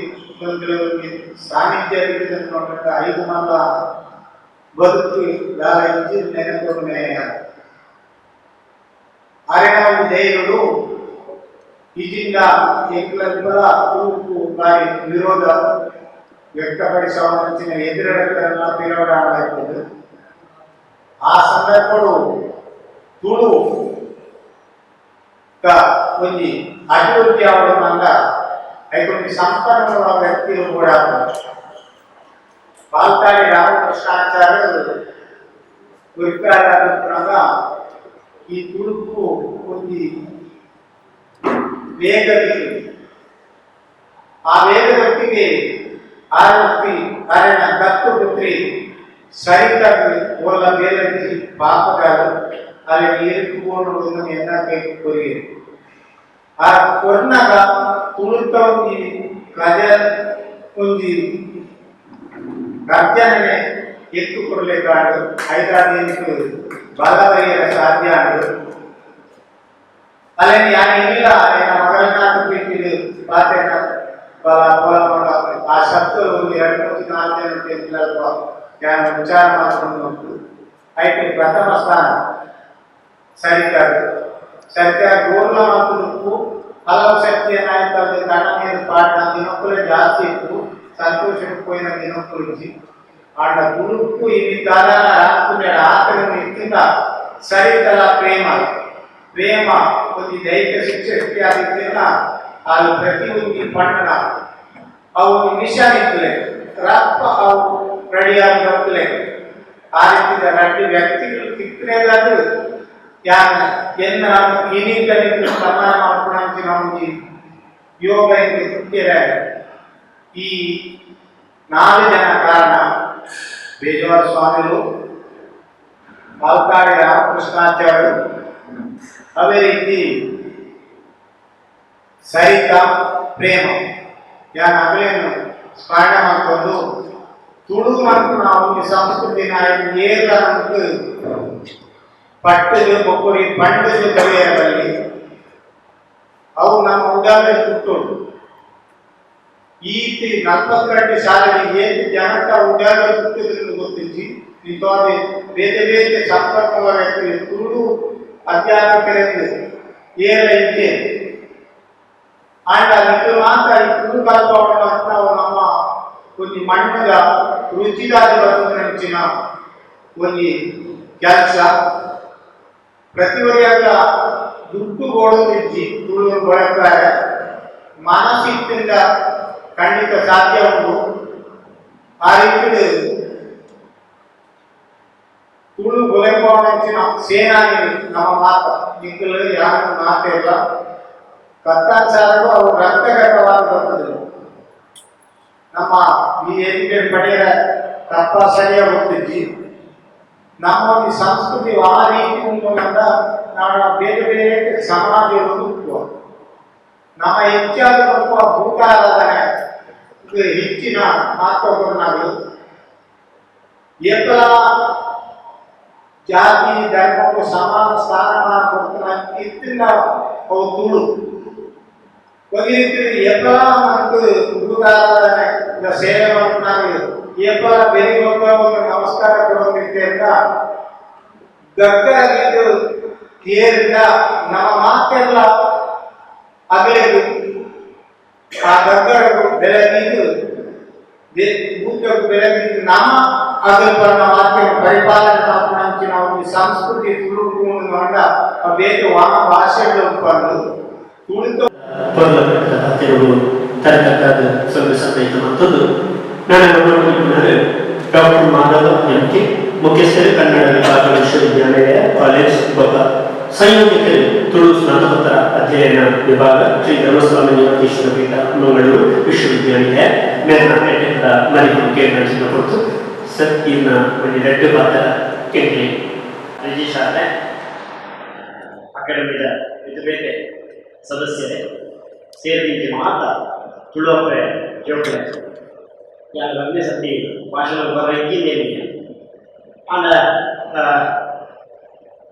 ಒಂಜಿ ಸಾನ್ನಿಧ್ಯ ನೋಡ್ಕೊಂಡ ಐದು ಮಲ್ಲ ಬದುಕಿ ದಾಲ ಇಂಚಿ ನೆನಪುನೆ. ಅರೆನ ಒಂಜಿ ಧೈರ್ಯಡು ಇಜಿಂದ ಎಂಕ್ಲಂಬಲ ತೂಕು ಬಾರಿ ವಿರೋಧ ವ್ಯಕ್ತಪಡಿಸುವಂಚಿನ ಎದುರಡಕರನ್ನ ಪಿರವಡ. ಆ ಸಂದರ್ಭಡು ತುಳು ಒಂಜಿ ಅಭಿವೃದ್ಧಿ ಆವಡಂಡ ಐಕೊಂಜಿ ಸಂಪನ್ಮೂಲ ವ್ಯಕ್ತಿಲು ಕೂಡ ಪಾಲ್ತಾಡಿ ರಾಮಕೃಷ್ಣಾಚಾರ್ಯರು ಗುರುಕಾರಾದ ಈ ತುಳುಕು ಒಂಜಿ ವೇಗ. ಆ ವೇಗದೊಟ್ಟಿಗೆ ಆರೊಟ್ಟಿ ಅರೆನ ದತ್ತು ಪುತ್ರಿ ಸರಿತಾಗಿ ಓಲ ಬೇಲಂಚಿ ಪಾಪಗಾರು ಅಲ್ಲಿ ನೀರು ಬೋಣುಗಳನ್ನು ಎನ್ನ ಕೈ ಕೊರಿಯರು. ಆ ಕೊರ್ನಗ ತುಳುತ ಒಂಜಿ ಕಜ ಒಂಜಿ ಗರ್ಜನೆ ಎತ್ತು ಕೊಡಲೇಕಾಡು ಐದಾರು ಬಲ ಬರೆಯರ ಸಾಧ್ಯ ಆಡು. ಅಲ್ಲೇನು ಯಾರು ಇಲ್ಲ ಎನ್ನ ಮಗಳನ್ನಾಟ ಪ್ರೀತಿಡು ಪಾತೆನ ಬಲ ಬಲ ಆ ಶಬ್ದ ಒಂದು ಎರಡು ಮೂರು ನಾಲ್ಕು ಜನ ಯಾನು ವಿಚಾರ ಮಾಡ್ಕೊಂಡು ಉಂಟು. ಐತೆ ಪ್ರಥಮ ಸ್ಥಾನ ಸರಿತಾರು ಸರಿತಾ ಗೋರ್ಲ ಮತ್ತು ಹಲವು ಶಕ್ತಿಯ ನಾಯಕರಲ್ಲಿ ಕಣ್ಣ ನೀರು ಪಾಠ ದಿನಕ್ಕೂ ಜಾಸ್ತಿ ಇತ್ತು ಸಂತೋಷಕ್ಕೆ పోయిన ದಿನಕ್ಕೂ ಆಟ ತುಳುಕು ಇಲ್ಲಿ ದಾದಾನ ರಾಮಕುಂಜಡ ಆತನ ಇತ್ತಿಂದ ಸರಿತಲ ಪ್ರೇಮ ಪ್ರೇಮ ಒಂದು ದೈಹಿಕ ಶಿಕ್ಷಕಿ ಆಗಿದ್ದರಿಂದ ಅಲ್ಲಿ ಪ್ರತಿ ಒಂದು ಪಟ್ಟಣ ಅವು ನಿಶಾನಿತ್ತಲೆ. ರಪ್ಪ ಅವು ರೆಡಿಯಾಗಿ ಬರ್ತಲೆ. ಆ ರೀತಿಯ ರಡ್ಡಿ ವ್ಯಕ್ತಿಗಳು ತಿಕ್ಕನೇದಾದ್ರು ಯಾನ ಎನ್ನ ಇನಿಕನಿಗೆ ಸಮಾನ ಮಾಡ್ಕೊಳಂಚಿನ ಒಂಜಿ ಯೋಗ ಎಂದು ತಿಕ್ಕಿರ. ಈ ನಾಲ್ಕು ಜನ ಕಾರಣ ಬೇಜವಾರ ಸ್ವಾಮಿಗಳು, ಪಾಲ್ಕಾಡಿ ರಾಮಕೃಷ್ಣಾಚಾರ್ಯರು, ಅದೇ ರೀತಿ ಸರಿತಾ, ಪ್ರೇಮ. ಯಾನ್ ಅಗಲೇನು ಸ್ಮರಣೆ ಮಾಡ್ಕೊಂಡು ತುಳು ಮತ್ತು ನಾವು ಈ ಸಂಸ್ಕೃತಿ ಏರ್ಲ ನಮ್ಗೆ ಪಟ್ಟದು ಬೊಕ್ಕುರಿ ಪಂಡದು ಬರೆಯಬಲ್ಲಿ ಅವು ನಮ್ಮ ಉಡಾಲೆ ಸುಟ್ಟೋಡು. ಈತಿ 42 ಶಾಲೆಗೆ ಏತ್ ಜನಕ್ಕ ಉಡಾಲೆ ಸುಟ್ಟಿದ್ರಿಂದ ಗೊತ್ತಿಜ್ಜಿ. ಇಂಥದ್ದು ಬೇರೆ ಬೇರೆ ಸಂಪರ್ಕವ ವ್ಯಕ್ತಿ ತುಳು ಅಧ್ಯಾಪಕರೆಂದು ಏರ್ಲ ಇದ್ದೆ. ಆಂಡ ಅದಕ್ಕೆ ಮಾತ್ರ ಈ ತುಳು ಕಲ್ಪವನ್ನು ನಾವು ನಮ್ಮ ಒಂಜಿ ಮಣ್ಣುದ ರುಚಿದಾದ ಬರ್ತದೆ. ಒಂಜಿ ಕೆಲಸ ಪ್ರತಿವರಿಯಾಗ ದುಡ್ಡು ಬೋಡೊಂದಿಜ್ಜಿ. ತುಳು ಬಳಸ್ತಾರೆ ಮಾನಸಿಕದಿಂದ ಖಂಡಿತ ಸಾಧ್ಯ ಉಂಟು. ಆ ರೀತಿ ತುಳು ಬುಲೆಪವನಂಚಿನ ಸೇನಾನಿ ನಮ್ಮ ಮಾತ ನಿಕ್ಕಲು ಯಾರು ಮಾತಿಲ್ಲ. ಕತ್ತಾಚಾರರು ಅವರು ರಕ್ತಗತವಾಗಿ ಬರ್ತದೆ. ನಮ್ಮ ಈ ವೇದಿಕೆ ಪಡೆಯರ ತಪ್ಪ ಸರಿಯಾಗಿ ಗೊತ್ತಿಜ್ಜಿ. ನಮ್ಮ ಒಂದು ಸಂಸ್ಕೃತಿ ಆ ರೀತಿ ಉಂಟು. ನಾವು ಬೇರೆ ಬೇರೆ ಸಮಾಜ ಹುಟ್ಟುವ ನಮ್ಮ ಹೆಚ್ಚಾದ ಬರುವ ಭೂತಾರಾಧನೆ ಇದು ಹೆಚ್ಚಿನ ಮಹತ್ವ ಕೊಡನಾಗಲು. ಏಪಲ ಜಾತಿ ಧರ್ಮಕ್ಕೂ ಸಮಾನ ಸ್ಥಾನಮಾನ ಕೊಡ್ತಾನ ಇತ್ತಿನ ಅವು ತುಳು. ಒಂದು ರೀತಿ ಎಪ್ಪಲ మనకు ಭೂತಾರಾಧನೆ ಸೇವೆ ಮಾಡ್ತಾನೆ. ಏಪಲ ಬೇರೆ ಒಂದು ನಮಸ್ಕಾರ ಕೊಡೋದಿತ್ತೆ ಅಂತ ಗಗ್ಗರಗಿದ್ದು ಏರಿದ ನಮ್ಮ ಮಾತೆಲ್ಲ ಅಗಲೆದು ಆ ಗಗ್ಗರಗು ಬೆಳಗಿದ್ದು ಭೂತಕ್ಕೂ ಬೆಳಗಿದ್ದು ನಮ್ಮ ಅಗಲ್ಪನ ವಾಕ್ಯ ಪರಿಪಾಲನೆ ಮಾಡ್ಕೊಂಡಂಚಿನ ಒಂದು ಸಂಸ್ಕೃತಿ ತುಳು ಕಂಡ ಬೇರೆ ವಾಮ ಭಾಷೆಗಳು ಉಂಟು ತುಳಿತ. ಪೊರ್ಲ ತರಕತ್ತಾದ ಸ್ವಲ್ಪ ಸಂದೈತ ಮತ್ತೊಂದು ನಾನು ಡಾಕ್ಟರ್ ಮಾಧವ ಎಂ.ಕೆ., ಮುಖ್ಯಸ್ಥರು, ಕನ್ನಡ ವಿಭಾಗ, ವಿಶ್ವವಿದ್ಯಾಲಯ ಕಾಲೇಜ್ ಬೊಕ್ಕ ಸಂಯೋಜಕರು, ತುಳು ಸ್ನಾತಕೋತ್ತರ ಅಧ್ಯಯನ ವಿಭಾಗ, ಶ್ರೀ ಧರ್ಮಸ್ವಾಮಿ ನಿವೃತ್ತೇಶ್ವರ ಪೀಠ, ಮಂಗಳೂರು ವಿಶ್ವವಿದ್ಯಾನಿಲಯ. ಮೇಲ್ನ ಎಡ್ಡೆದ ಮರಿಪು ಕೇಂದ್ರ ಕೊಡ್ತು ಸರ್ ಇನ್ನ ಒಂದು ರೆಡ್ಡು ಪಾತ್ರ ಕೇಂದ್ರ. ರಜಿಶಾಲೆ ಅಕಾಡೆಮಿದ ಬೇತೆ ಸದಸ್ಯರೇ, ಸೇರಿದಂತೆ ಮಾತ ತುಳುವಪ್ಪೆ ಜೋಕ್ಲೆ, ಯಾರು ಒಂದೇ ಸತಿ ಭಾಷಣ ಬರ ಇದ್ದಿಂದೇನೆ ಆಂಡ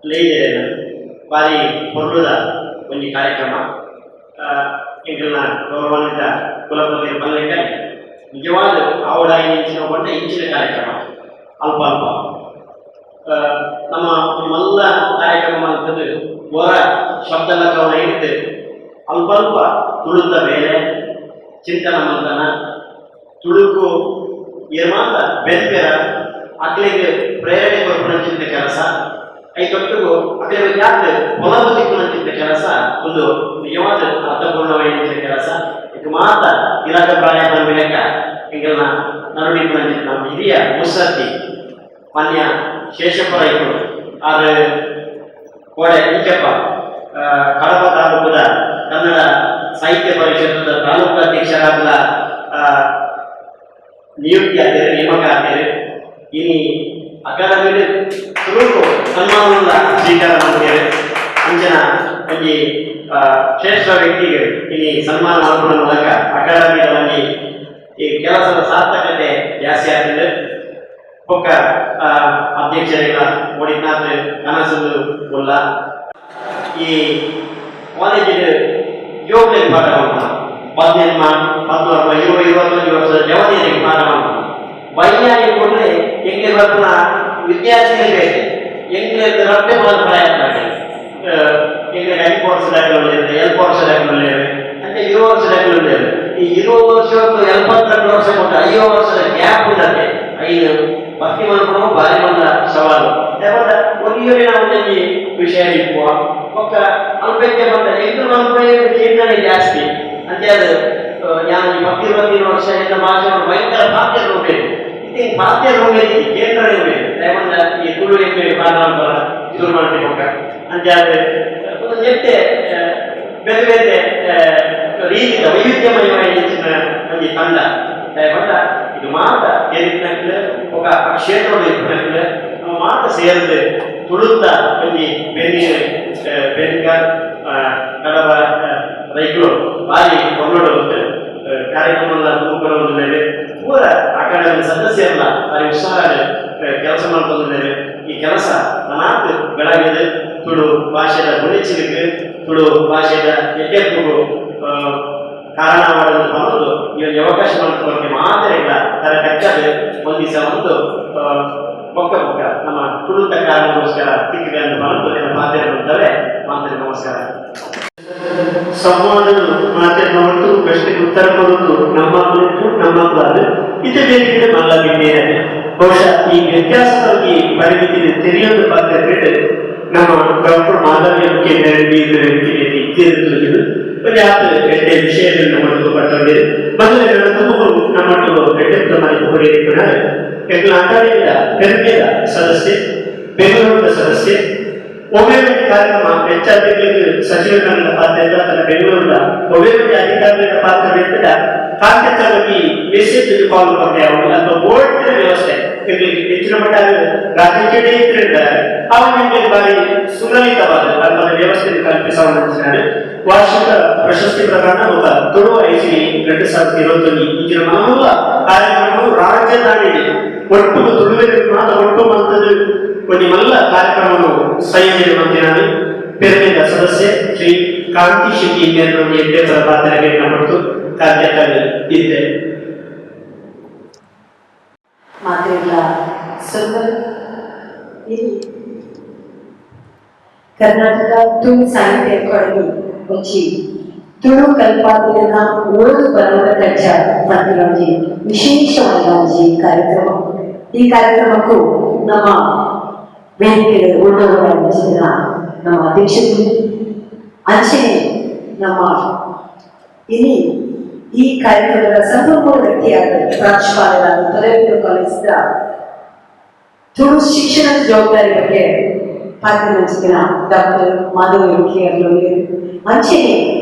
ಲೇಜರೇನ ಬಾರಿ ಪೊರ್ಲುದ ಒಂಜಿ ಕಾರ್ಯಕ್ರಮ. ಎಂಕಲ್ನ ಗೌರವಾನ್ವಿತ ಕುಲಪತಿ ಪನ್ಲೆಕ್ಕ ನಿಜವಾದ ಆವಡಾಯಿ ಇಂಚಿನ ಕೊಂಡ ಇಂಚಿನ ಕಾರ್ಯಕ್ರಮ ಅಲ್ಪ ಅಲ್ಪ ನಮ್ಮ ಮಲ್ಲ ಕಾರ್ಯಕ್ರಮ ಅಂತಂದು ಹೊರ ಶಬ್ದ ಲಕ್ಕವನ್ನ ಇಟ್ಟು ಅಲ್ಪ ಅಲ್ಪ ತುಳುತ ಬೇರೆ ಚಿಂತನ ಮಂಥನ ತುಳುಕು ಏರ್ಮಾತ ಬೆನ್ಪೆರ ಅಕ್ಲೆಗ್ ಪ್ರೇರಣೆ ಕೊರ್ಪುನಂಚಿನ ಕೆಲಸ, ಐತೊಟ್ಟುಗು ಅಕ್ಲೆಗ್ ಯಾಕೆ ಹೊಲವು ತಿಕ್ಕುನಂಚಿನ ಕೆಲಸ ಒಂದು ನಿಜವಾದ ಅರ್ಥಪೂರ್ಣವಾದ ಕೆಲಸ. ಇಕ್ ಮಾತ ಇಲಾಖಾ ಪ್ರಾಯ ಪನ್ಪಿಲೆಕ್ಕ ಎಂಕಲ್ನ ನರುಡಿ ನಮ್ಮ ಹಿರಿಯ ಮುತ್ಸದ್ದಿ ಮಾನ್ಯ ಶೇಷಪ್ಪ ರೈಕುಲು ಆರು ಕೋಡೆ ಇಂಚಪ್ಪ ಕಡಬ ತಾಲೂಕುದ ಕನ್ನಡ ಸಾಹಿತ್ಯ ಪರಿಷತ್ದ ತಾಲೂಕು ಅಧ್ಯಕ್ಷರಾದ ನಿಯುಕ್ತಿ ಆಗ್ತಾರೆ, ನೇಮಕ ಆಗ್ತಾರೆ. ಇನಿ ಅಕಾಡೆಮಿ ಸುರುಕು ಸನ್ಮಾನದ ಸ್ವೀಕಾರ ಮಾಡ್ತೇವೆ. ಅಂಚನ ಒಂಜಿ ಶ್ರೇಷ್ಠ ವ್ಯಕ್ತಿಗೆ ಇನಿ ಸನ್ಮಾನ ಮಾಡುವ ಮೂಲಕ ಅಕಾಡೆಮಿಯ ಒಂಜಿ ಈ ಕೆಲಸದ ಸಾರ್ಥಕತೆ ಜಾಸ್ತಿ ಆಗ್ತದೆ. ಬೊಕ್ಕ ಅಧ್ಯಕ್ಷರಿಗ ಒಡಿನಾಥ್ ಕನಸು ಉಲ್ಲ. ಈ ಕಾಲೇಜಿನ ಜೋಕ್ಲೆಗ್ ಪಾಠ ಮಾಡ್ತಾನೆ. 18, 16, 20, 21 ವರ್ಷದ ಜವನಿಯರಿಗೆ ಪಾಠ ಮಾಡ್ತಾನೆ. ಬಯ್ಯಾಗಿ ಕೊಟ್ರೆ ಎಂಗ್ಲೆ ಬರ್ಪುನ ವಿದ್ಯಾರ್ಥಿಗಳಿಗೆ ಬೇಕು. ಎಂಗ್ಲೆ ರಟ್ಟೆ ಮಾತ್ರ ಪ್ರಯತ್ನ. ಎಂಗ್ಲೆ 5 ವರ್ಷದಾಗಲು ಉಳ್ಳೇರು, 7 ವರ್ಷದಾಗಲು ಉಳ್ಳೇರು, ಅಂದ್ರೆ 20 ವರ್ಷದಾಗಲು ಉಳ್ಳೇರು. ಈ 20 ವರ್ಷ 72 ವರ್ಷ ಕೊಟ್ಟ 50 ವರ್ಷದ ಗ್ಯಾಪ್ ಉಂಡತ್ತೆ. ಐದು ಭಕ್ತಿ ಮಲ್ಪುನವು ಬಾರಿ ಮಲ್ಲ ಸವಾಲು. ಯಾಕಂದ್ರೆ ಒರಿಯೊರಿನ ಒಂದೊಂಜಿ ವಿಷಯ ಇಪ್ಪುವ ಬೊಕ್ಕ ಅಲ್ಪಕ್ಕೆ ಬಂದ ಎಂಕುಲು ಮಲ್ಪುನ ಕೀರ್ತನೆ ಜಾಸ್ತಿ. ಅಂಚೆ ಅದು ಯಾನ್ 10, 25 ವರ್ಷ ಎನ್ನ ಭಾಷೆ ಭಯಂಕರ ಪಾತ್ರ. ಪಾತ್ಯ ಉಮೇದಿ ಕೇಂದ್ರ ಉಮೇದಿ ದಯಮಂಡ ಈ ತುಳು ಎಮ್ಮೆ ಬಾಲ ಶುರು ಮಾಡ್ತೀವಿ ಮಕ್ಕ ಅಂಚಾದ ಎತ್ತೆ ಬೇರೆ ಬೇರೆ ರೀತಿಯ ವೈವಿಧ್ಯಮಯವಾದ ಒಂಜಿ ತಂಡ ದಯಮಂಡ ಇದು ಮಾತ ಏರಿನಕ್ಲೆ ఒక ಕ್ಷೇತ್ರದ ಇಪ್ಪನಕ್ಲೆ ನಮ್ಮ ಮಾತ ಸೇರಿದೆ ತುಳುತ್ತ ಒಂಜಿ ಬೆನ್ನಿ ಬೆನ್ಕ ಕಡಬ ರೈಗಳು ಬಾರಿ ಕೊನ್ನೋಡು ಕಾರ್ಯಕ್ರಮ ತುಂಬಿಕೊಂಡಿದ್ದೇವೆ. ಪೂರ ಅಕಾಡೆಮಿ ಸದಸ್ಯರಲ್ಲ ಬಾರಿ ಉತ್ಸಾಹ ಕೆಲಸ ಮಾಡ್ಕೊಂಡಿದ್ದೇವೆ. ಈ ಕೆಲಸ ನನಾತ್ ಬೆಳಗಿದೆ ತುಳು ಭಾಷೆದ ಬುಳಿಚಿಲಿಕ್ಕೆ ತುಳು ಭಾಷೆದ ಎಡ್ಡೆಪ್ಪು ಕಾರಣವಾದಂತ ಒಂದು ಈ ಒಂದು ಅವಕಾಶ ಮಾಡ್ಕೊಳ್ಳೋಕೆ ಮಾತ್ರ ಇಲ್ಲ ತರ ಕಚ್ಚದೆ ಒಂದು ದಿವಸ ಒಂದು ಬೊಕ್ಕ ಬೊಕ್ಕ ನಮ್ಮ ತುಳುತ ಕಾರಣಕ್ಕೋಸ್ಕರ ತಿಕ್ಕಿದೆ ಅಂತ ಬಂದು ಮಾತೇ ಬಂದರೆ ಮಾತೇ ನಮಸ್ಕಾರ. ಸಂವಾದ ಮಾತನಾಡುವುದು ಪ್ರಶ್ನೆಗೆ ಉತ್ತರ ಕೊಡುವುದು ನಮ್ಮ ನಮ್ಮ ಇದು ಬೇರೆ ಮಲ್ಲ ಬಿಟ್ಟೇನೆ. ಬಹುಶಃ ಈ ವ್ಯತ್ಯಾಸವಾಗಿ ಪರಿಮಿತಿ ತಿಳಿಯೋದು ಪಾತ್ರ ಬಿಟ್ಟು ನಮ್ಮ ಡಾಕ್ಟರ್ ಮಾಧವ್ಯ ಎಡ್ಡೆ ವಿಷಯಗಳನ್ನು ಪಟ್ಟೊಂಡಿದೆ ಮೊದಲು ನಮ್ಮ ಎಡ್ಡೆ ಅಕಾಡೆಮಿಯ ಪೆರ್ಮೆದ ಸದಸ್ಯೆ, ಬೆಂಗಳೂರಿನ ಸದಸ್ಯೆ, ಒಮ್ಮೆ ಕಾರ್ಯಕ್ರಮ ಹೆಚ್ಚಾಗಿ ಸಚಿವರ ಪಾತ್ರ ತನ್ನ ಬೆಂಗಳೂರಿನ ಒಮ್ಮೆ ಅಧಿಕಾರಿಗಳ ಪಾತ್ರ ಇರ್ತದ ಕಾಂತಕ್ಕಾಗಿ ಮೆಸೇಜ್ ಕಾಲ್ ಮಾಡ್ತಾರೆ ಅಥವಾ ಬೋರ್ಡ್ ವ್ಯವಸ್ಥೆ ಹೆಚ್ಚಿನ ಮಟ್ಟ ರಾಜಕೀಯ ಇದ್ದಾರೆ ಅವನಿಗೆ ಬಾರಿ ಸುಲಲಿತವಾದ ಅಲ್ಪದ ವ್ಯವಸ್ಥೆ ಕಲ್ಪಿಸುವ ವಾರ್ಷಿಕ ಪ್ರಶಸ್ತಿ ಪ್ರದಾನ ఒక ತುಳು ಐಸಿ 2021 ಇಂಚಿನ ಮಾಮೂಲ ಕಾರ್ಯಕ್ರಮವು ರಾಜಧಾನಿ ಒಟ್ಟು ತುಳುವಿನ ಮಾತ ಒಟ್ಟು ಮಂತದ್ದು ಒಂದು ಮಲ್ಲ ಕಾರ್ಯಕ್ರಮವನ್ನು ಸಂಯೋಜನೆ ಮಂದಿರಾನಿ ಪೆರ್ಮೆದ ಸದಸ್ಯ ಶ್ರೀ ಕಾಂತಿ ಶೆಟ್ಟಿ ಮೇಲ್ನೊಂದು ಎಡ್ಡೆ ಪಾತ್ರಕ್ಕೆ ನಮ್ಮಟ್ಟು ಕಾರ್ಯಕ್ರಮ ಇದ್ದೆ. ಮಾತ್ರೆಗಳ ಸುಂದರ ಇಲ್ಲಿ ಕರ್ನಾಟಕ ತುಳು ಸಾಹಿತ್ಯ ಅಕಾಡೆಮಿ ಒಂಜಿ ತುಳು ಕಲ್ಪಾತಿನ ಓದು ಬರವದ ಕಜ್ಜ ಪನ್ಪಿನ ಒಂಜಿ ವಿಶೇಷವಾದ ಒಂಜಿ ಕಾರ್ಯಕ್ರಮ. ಈ ಕಾರ್ಯಕ್ರಮಕ್ಕೂ ನಮ್ಮ ವೇದಿಕೆ ಉಳ್ಳವರ ನಮ್ಮ ಅಧ್ಯಕ್ಷರು ಅಂಚನೆ ನಮ್ಮ ಇಲ್ಲಿ ಈ ಕಾರ್ಯಕ್ರಮದ ಸಂಪನ್ಮೂಲ ವ್ಯಕ್ತಿಯಾದ ಪ್ರಾಂಶುಪಾಲರಾದ ಪದವಿ ಕಾಲೇಜಿನ ತುಳು ಶಿಕ್ಷಣದ ಜವಾಬ್ದಾರಿ ಬಗ್ಗೆ ಪಾತ್ರ ಡಾಕ್ಟರ್ ಮಾಧವ ಕೆ ಅವರು ಅಂಚನೆ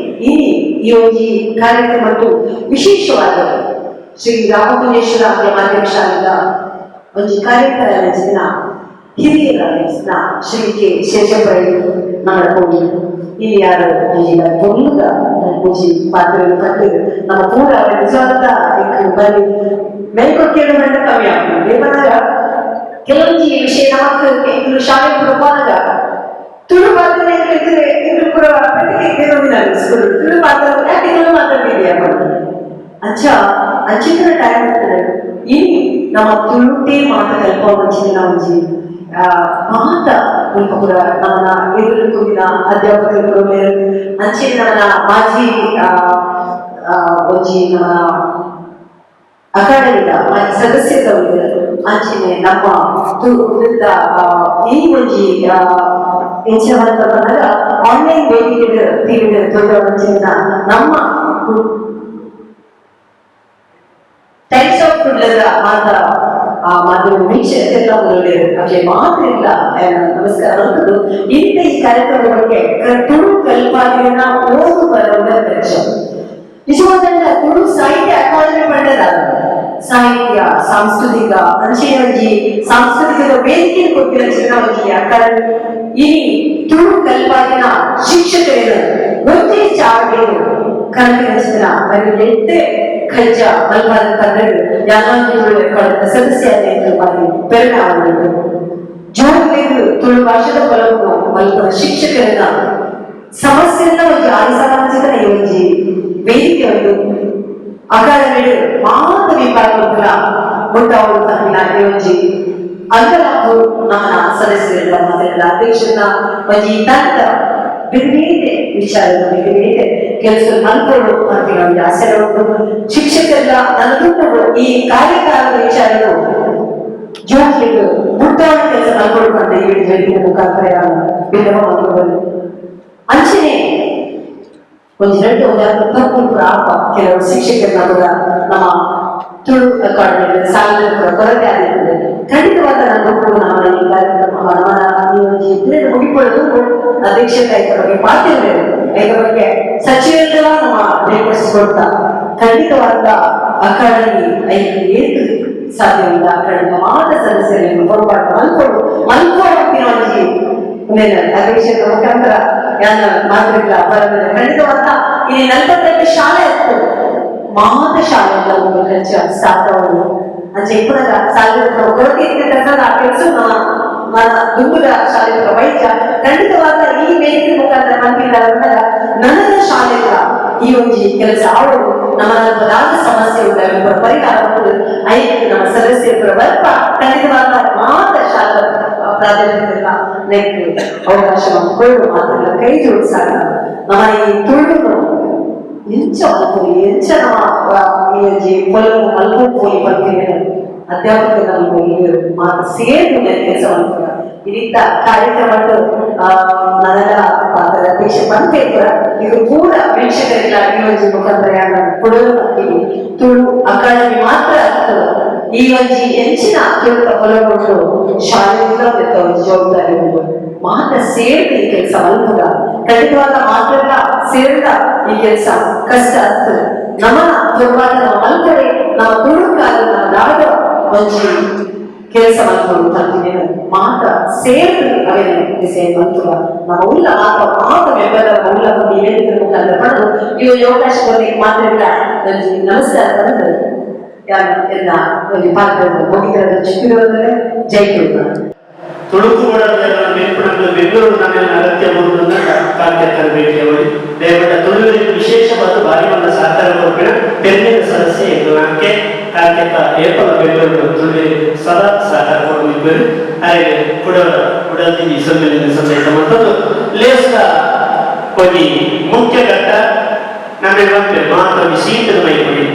ಇಲ್ಲಿ ಈ ಒಂದು ಕಾರ್ಯಕ್ರಮದ್ದು ವಿಶೇಷವಾದ ಶ್ರೀ ರಾಮಕುಂಜೇಶ್ವರ ಆಂಗ್ಲ ಮಾಧ್ಯಮ ಶಾಲೆಯ ಒಂದು ಕಾರ್ಯಕ್ರಮ ನಡೆಸಿದ ಹಿರಿಯರ ಶ್ರೀ ಕೆ ಶೇಷಪ್ಪ ನಮ್ಮ ಇಲ್ಲಿ ಯಾರು ಪೊಲ್ಲುಗ ಪೂಜಿ ಪಾತ್ರೆ ಕಟ್ಟು ನಮ್ಮ ಪೂರ ನಿಜವಾದ ಬರೀ ಮೇಲ್ಕೊಟ್ಟಿಯನ್ನು ಬಂದ ಕಮ್ಮಿ ಆಗ್ತದೆ. ಬಂದಾಗ ಕೆಲವೊಂದು ವಿಷಯ ನಮಕ್ ಎಂಕುಲು ಶಾಲೆ ಪೂರ ಪೋನಾಗ ತುಳು ಪಾತ್ರ ಎಂಕುಲು ಎಂಕುಲು ಪೂರ ಪಟ್ಟಿಗೆ ಸ್ಕೂಲ್ ತುಳು ಪಾತ್ರ ಯಾಕೆ ತುಳು ಮಾತಾಡ್ತಿದ್ಯಾ ಅಂಚ ಅಂಚಿನ ಟೈಮ್ ಇರ್ತದೆ. ಇಲ್ಲಿ ನಮ್ಮ ತುಳುಟೇ ಮಾತ ಕಲ್ಪವಂಚಿನ ಒಂಜಿ ಮಾತ ಮುಲ್ಪ ಪೂರ ನಮ್ಮನ ಎದುರು ಕುಂದಿನ ಅಧ್ಯಾಪಕರು ಅಂಚೆ ನಮ್ಮನ ಮಾಜಿ ಒಂಜಿ ನಮ್ಮ ಅಕಾಡೆಮಿದ ಸದಸ್ಯರು ಅಂಚನೆ ನಮ್ಮ ಈ ಒಂಜಿ ಎಂಚ ಪನ್ನಗ ಆನ್ಲೈನ್ ವೇದಿಕೆ ಟಿವಿ ತೋಜವಂಚಿನ ನಮ್ಮ ಟೈಮ್ಸ್ ಆಫ್ ಕುಡ್ಲದ ಮಾತ ಮಾಧ್ಯಮ ವೀಕ್ಷಕರೆಲ್ಲ ಅಕ್ಲೆ ಮಾತ್ರ ಇಲ್ಲ ನಮಸ್ಕಾರ ಅನ್ನೋದು. ಇಂಥ ಈ ಕಾರ್ಯಕ್ರಮದ ಬಗ್ಗೆ ತುಳು ಕಲ್ಪಾದಿನ ಓದು ಬರವದ ಕಚ್ಚ ನಿಜವಾದ ತುಳು ಸಾಹಿತ್ಯ ಅಕಾಡೆಮಿ ಪಡೆದ ಸಾಹಿತ್ಯ ಸಾಂಸ್ಕೃತಿಕ ಅಂಚೆ ಒಂಜಿ ಸಾಂಸ್ಕೃತಿಕದ ವೇದಿಕೆ ಕೊಟ್ಟಿನ ಒಂಜಿ ಅಕಾಡೆಮಿ. ಇನಿ ತುಳು ಕಲ್ಪಾದಿನ ಶಿಕ್ಷಕರೇನು ಒಂದೇ ಚಾವಡಿಯನ್ನು ಕನಕಿನ మరియు ಎಡ್ಡೆ ಖಜ್ಜ ಮಲ್ಪಾದ ಕನ್ನಡ ಯಾನಾಂಗಿ ತುಳು ಅಕಾಡೆಮಿದ ಸದಸ್ಯ ಬಾರಿ ಪೆರ್ಮೆ ಆವೊಂದುಂಡು. ಜೋಕ್ಲೆಗ್ ತುಳು ಭಾಷೆದ ಪೊಲಬುನು ಮಲ್ಪುನ ಶಿಕ್ಷಕರನ್ನ ಸಮಸ್ಯೆನ ಒಂಜಿ ಆಲಿಸಾನಂಚಿನ ಈ ಒಂಜಿ ವೇದಿಕೆ ಉಂಡು. ಅಕಾಡೆಮಿಡ್ ಮಾತ ವಿಭಾಗಗಳ ಮುಟ್ಟಾವೊಡು ಪನ್ಪಿನ ಈ ಒಂಜಿ ಅಂಗಲಾಪು ನಮ್ಮನ ಸದಸ್ಯರೆಲ್ಲ ಮಾತೆಲ್ಲ ಅಧ್ಯಕ್ಷನ ಒಂಜಿ ತಂಡ ಬೇರೆ ಬೇರೆ ವಿಚಾರದ ಬೇರೆ ಬೇರೆ ಕೆಲಸ ಮಲ್ಪೊಡು ಪನ್ಪಿನ ಒಂಜಿ ಆಸೆ ಉಂಟು. ಶಿಕ್ಷಕರೆಲ್ಲ ನನ್ನ ಈ ಕಾರ್ಯಕಾಲದ ವಿಚಾರನು ಜೋಕ್ಲೆಗ್ ಮುಟ್ಟಾವೊಡು ಕೆಲಸ ಮಲ್ಪೊಡು ಪಂದ್ ಈ ವೇದಿಕೆ ಮುಖಾಂತರ ಬಿನ್ನಪ ಮಲ್ಪೊಡು. ಅಂಚನೆ ಒಂಜಿ ರಡ್ಡ್ ಒಂಜಿ ತಪ್ಪು ಆಪ ಕೆಲವು ಶಿಕ್ಷಕರನ್ನ ಕೂಡ ನಮ್ಮ Tulu academy ಸಾಧನೆ ಕೊರತೆ ಆಗಿರ್ತದೆ. ಖಂಡಿತವಾದ ನನ್ನ ನಮ್ಮ ಈ ಕಾರ್ಯಕ್ರಮ ನಮ್ಮ ಈ ಒಂಜಿ ದಿನದ ಮುಗಿಕೊಳ್ಳೋದು ಅಧ್ಯಕ್ಷತೆ ಐತ ಬಗ್ಗೆ ಪಾತಿರ್ಬೇಕು. ಐತ ಬಗ್ಗೆ ಸಚಿವರೆಲ್ಲ ನಮ್ಮ ಬೇರ್ಪಡಿಸಿಕೊಡ್ತಾ ಖಂಡಿತವಾದ ಅಕಾಡೆಮಿ ಐದು ಏತು ಸಾಧ್ಯವಿಲ್ಲ. ಅಕಾಡೆಮಿ ಮಾತ್ರ ಸದಸ್ಯರನ್ನು ಹೊರಪಾಟ ಮಲ್ಕೊಡು ಮಲ್ಕೊಡಕ್ಕಿನ ಒಂಜಿ ಅಧ್ಯಕ್ಷರ ಮುಖಾಂತರ ಯಾನ ಮಾತ್ರ ಖಂಡಿತವಾದ ಇಲ್ಲಿ 48 ಶಾಲೆ ಇತ್ತು. ಮಾತ ಶಾಲೆ ಒಂದು ಕಂಚ ಸಾಕವನು ಅಂಚೆ ಇಪ್ಪದಾಗ ಸಾವಿರ ಕೊರತೆ ಇರ್ತಕ್ಕಂಥ ಆ ಕೆಲಸ మన ದುಂಬುದ ಶಾಲೆ ವೈದ್ಯ ಖಂಡಿತವಾದ ಈ ವೇದಿಕೆ ಮುಖಾಂತರ ಮಂತ್ರಿಗಳಾದ ನನನ ಶಾಲೆಗಳ ಈ ಒಂಜಿ ಕೆಲಸ ಆಳು ನಮ್ಮ ದಾದ ಸಮಸ್ಯೆ ಉಂಟು ಪರಿಹಾರ ಐದು ನಮ್ಮ ಸದಸ್ಯರ ಬರ್ಪ ಖಂಡಿತವಾದ ಮಾತ ಶಾಲಾ ಪ್ರಾಧ್ಯಾಪಕರೆಲ್ಲ ನೆಕ್ ಅವಕಾಶ ಮಾಡಿಕೊಳ್ಳುವ ಮಾತನ್ನ ಕೈ ಜೋಡಿಸಾಗ ನಮ್ಮ ಈ ತುಳುನು ಎಂಚ ಮಲ್ಪುಲಿ ಎಂಚ ನಮ್ಮ ಈ ಒಂಜಿ ಪೊಲವು ಮಲ್ಪು ಪೋಲಿ ಪನ್ಪಿನ ಅಧ್ಯಾಪಕರು ಮಾತು ಸೇರಿ ಕೆಲಸ ಮಲ್ಪುನ ಇದೀತ ಕಾರ್ಯಕ್ರಮ ನನಗ ಪಾತ್ರದ ಅಧ್ಯಕ್ಷ ಪಂಪೇಪುರ ಇದು ಪೂರ ವೀಕ್ಷಕರಿಲ್ಲ ಈ ಒಂಜಿ ಮುಖಾಂತರ ಕೊಡಲು ತುಳು ಅಕಾಡೆಮಿ ಮಾತ್ರ ಈ ಒಂಜಿ ಹೆಚ್ಚಿನ ತುಳುತ ಹೊಲಗೊಂಡು ಶಾಲೆಯಿಂದ ಒಂಜಿ ಜವಾಬ್ದಾರಿ ಉಂಟು. ಮಾತ್ರ ಸೇರಿದ ಈ ಕೆಲಸ ಮಲ್ಪುಗ ಖಂಡಿತವಾದ ಮಾತ್ರ ಸೇರಿದ ಈ ಕೆಲಸ ಕಷ್ಟ ಆಗ್ತದೆ. ನಮ್ಮನ ತುಳುವಾದ ನಮ್ಮ ಮಲ್ಪಡೆ ನಮ್ಮ ತುಳುಕಾದ ನಮ್ಮ ನಾಡ ಒಂಜಿ ಕೆಲಸ ಮಲ್ಪೊಡು ತಂದಿನ ಮಾತ್ರ ಸೇರಿದ ಅವೇನ ದಿಸೆ ಮಲ್ಪುಗ ನಮ್ಮ ಉಲ್ಲ ಮಾತ್ರ ಮಾತ್ರ ಮೆಂಬರ್ ಉಲ್ಲ ಬಂದು ವೇದಿಕೆ ಮುಖಾಂತರ ಪಡೆದು ಈ ಒಂದು ಅವಕಾಶ ಕೊಡ್ಲಿಕ್ಕೆ ಮಾತ್ರ ಒಂಜಿ ನಮಸ್ಕಾರ ಪಡೆದು ಯಾರು ಎಲ್ಲ ಒಂದು ಪಾತ್ರ ಮುಗಿದ್ರದ ಚಿಕ್ಕಿರೋದ್ರೆ ಜೈ ತುಳುನಾಡು. ತುಳುಕು ಬೆಂಗಳೂರು ನನ್ನ ಅಗತ್ಯ ಬರುವುದನ್ನ ಕಾರ್ಯಕರ್ತರ ಭೇಟಿಯವಳಿ ದಯಮಾಡಿ ತುಳುವಿನ ವಿಶೇಷವಾದ ಭಾರಿ ಮಂದ ಸಹಕಾರ ಕೊರಪಿನ ಪೆರ್ಮೆದ ಸದಸ್ಯ ನಾಕೆ ಕಾರ್ಯಕರ್ತ ಏಪಲ ಬೆಂಗಳೂರು ತುಳುವಿನ ಸದಾ ಸಹಕಾರ ಕೊಡಲಿದ್ದಾರೆ. ಹಾಗೆ ಕುಡ ಕುಡದಿ ಸಮ್ಮೇಳನ ಸಂದೇಶ ಮತ್ತೊಂದು ಲೇಸ್ದ ಒಂಜಿ ಮುಖ್ಯ ಘಟ್ಟ ನಮಗೆ ಬಂತೆ ಮಾತ್ರ ಸೀಟದ ಮೈಕೊಡಿ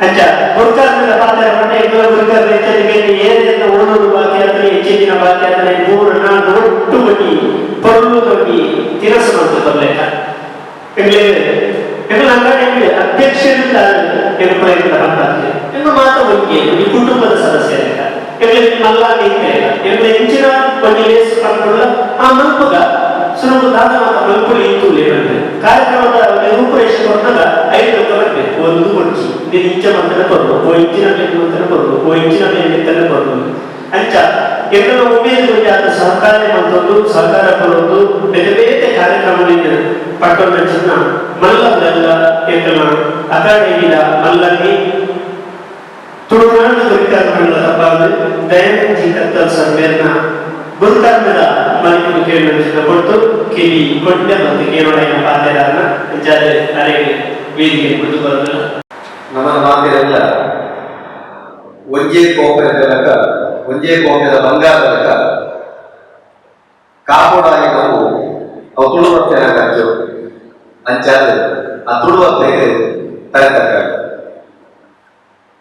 ಅಂಚ ಗುರುಕರ್ಣದ ಪಾತ್ರ ಪಂಡ ಎಂಕುಲ ಗುರುಕರ್ಣ ಹೆಚ್ಚಿಗೆ ಏನೆಲ್ಲ ಓದೋದು ಬಾಕಿ ಆದ್ರೆ ಹೆಚ್ಚಿನ ಬಾಕಿ ಆದ್ರೆ ಮೂರು ನಾಲ್ಕು ಒಟ್ಟು ಬಡ್ಡಿ ಪೊರ್ಲು ಬಡ್ಡಿ ತಿರಸು ಮಂತು ಬರ್ಲೆಕ್ಕ ಎಂಗ್ಲೇ ಎಂಗ್ಲ ಅಂಗಡಿ ಎಂಗ್ಲೆ ಅಧ್ಯಕ್ಷರಿಂದ ಏನು ಪ್ರಯತ್ನ ಪಡ್ತಾರೆ ಎಂಗ್ಲ ಮಾತ ಒಂಜಿ ಈ ಕುಟುಂಬದ ಸದಸ್ಯ ಎಂಗ್ಲೆ ಮಲ್ಲ ಇತ್ತೆ ಎಂಗ್ಲೆ ಇಂಚಿನ ಒಂಜಿ ಲೇಸ್ ಪನ್ಪುಳ್ಳ ಆ ಮಲ್ಪುಗ ಸುರುಕು ದಾದ ಮಾತ ಮಲ್ಪುಳಿ ಇತ್ತು ಬಂದೆ ಕಾರ್ಯಕ್ರಮದ ರೂಪುರೇಷೆ ಕೊಟ್ಟಾಗ ಐದು ಬರ್ಬೇಕು ಒಂದು ಕೊಡ್ಚಿ ನೀನು ಇಂಚ ಮಂತನ ಕೊರ್ಲು ಓ ಇಂಚಿನ ಮೇಲೆ ಮಂತನ ಕೊರ್ಲು ಓ ಇಂಚಿನ ಮೇಲೆ ಕೊರ್ಲು ಅಂಚ ಎಲ್ಲರ ಉಮೇದು ಆದ ಸಹಕಾರ ಮಂತೊಂದು ಸಹಕಾರ ಕೊರೊಂದು ಬೇರೆ ಬೇರೆ ಕಾರ್ಯಕ್ರಮಗಳಿಂದ ಪಟ್ಟೊಂದು ಮಲ್ಲದಲ್ಲ ಎಂಕಲ್ನ ಅಕಾಡೆಮಿದ ಮಲ್ಲಗಿ ತುಳುನಾಡು ಗುರಿಕಾರ್ಮಗಳ ತಪ್ಪಾದ ದಯಾನಂದ ಕತ್ತಲ್ ಸರ್ ಮೇರ್ನ ಗುರುಕರ್ಮದ ಮಲಿಪು ಕೇಳಿದ ಕೊಟ್ಟು ಕಿವಿ ಕೊಂಡೆ ಮತ್ತು ಕೇಳೋಣ ಪಾತೆರಾನ ಅಂಚಾದೆ ಅರೆಗೆ ವೇದಿಕೆ ಕುಳಿತುಕೊಳ್ಳಲ್ಲ. ನಮ್ಮ ಮಾತಿರೆಲ್ಲ ಒಂಜೇ ಕೋಪದ ತನಕ ಒಂಜೇ ಕೋಪದ ಬಂಗಾರದ ತನಕ ಕಾಪೋಡಾಗಿ ನಾವು ಅವು ತುಳುವತ್ತೇನ ಕಂಚು ಅಂಚಾದ ಆ ತುಳುವತ್ತೆಗೆ ತಲೆತಕ್ಕ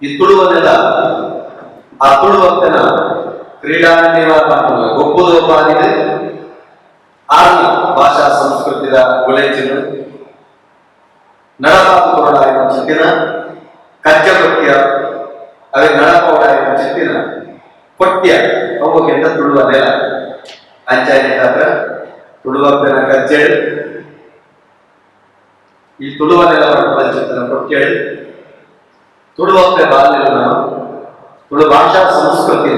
ಈ ತುಳುವನ್ನೆಲ್ಲ ಆ ತುಳುವತ್ತನ ಕ್ರೀಡಾನ್ಯವ ಗೊಪ್ಪುದೋಪಾದಿದೆ ಆರ್ನ ಭಾಷಾ ಸಂಸ್ಕೃತಿದ ಗುಳೆಚಿನ ನಡಪಾತು ಕೊರಡಾಯಿನ ಚಿತ್ತಿನ ಕಜ್ಜ ಕೊಟ್ಯ ಅವೇ ನಡಪೋಡಾಯಿನ ಚಿತ್ತಿನ ಕೊಟ್ಯ ಅವು ತುಳುವ ನೆಲ ಅಂಚಾಯಿನ ತುಳುವಪ್ಪನ ಕಜ್ಜೆಡು ಈ ತುಳುವ ನೆಲ ಪಂಚತನ ಕೊಟ್ಯಡು ತುಳುವಪ್ಪೆ ಬಾಲ್ಯ ನಾವು ತುಳು ಭಾಷಾ ಸಂಸ್ಕೃತಿ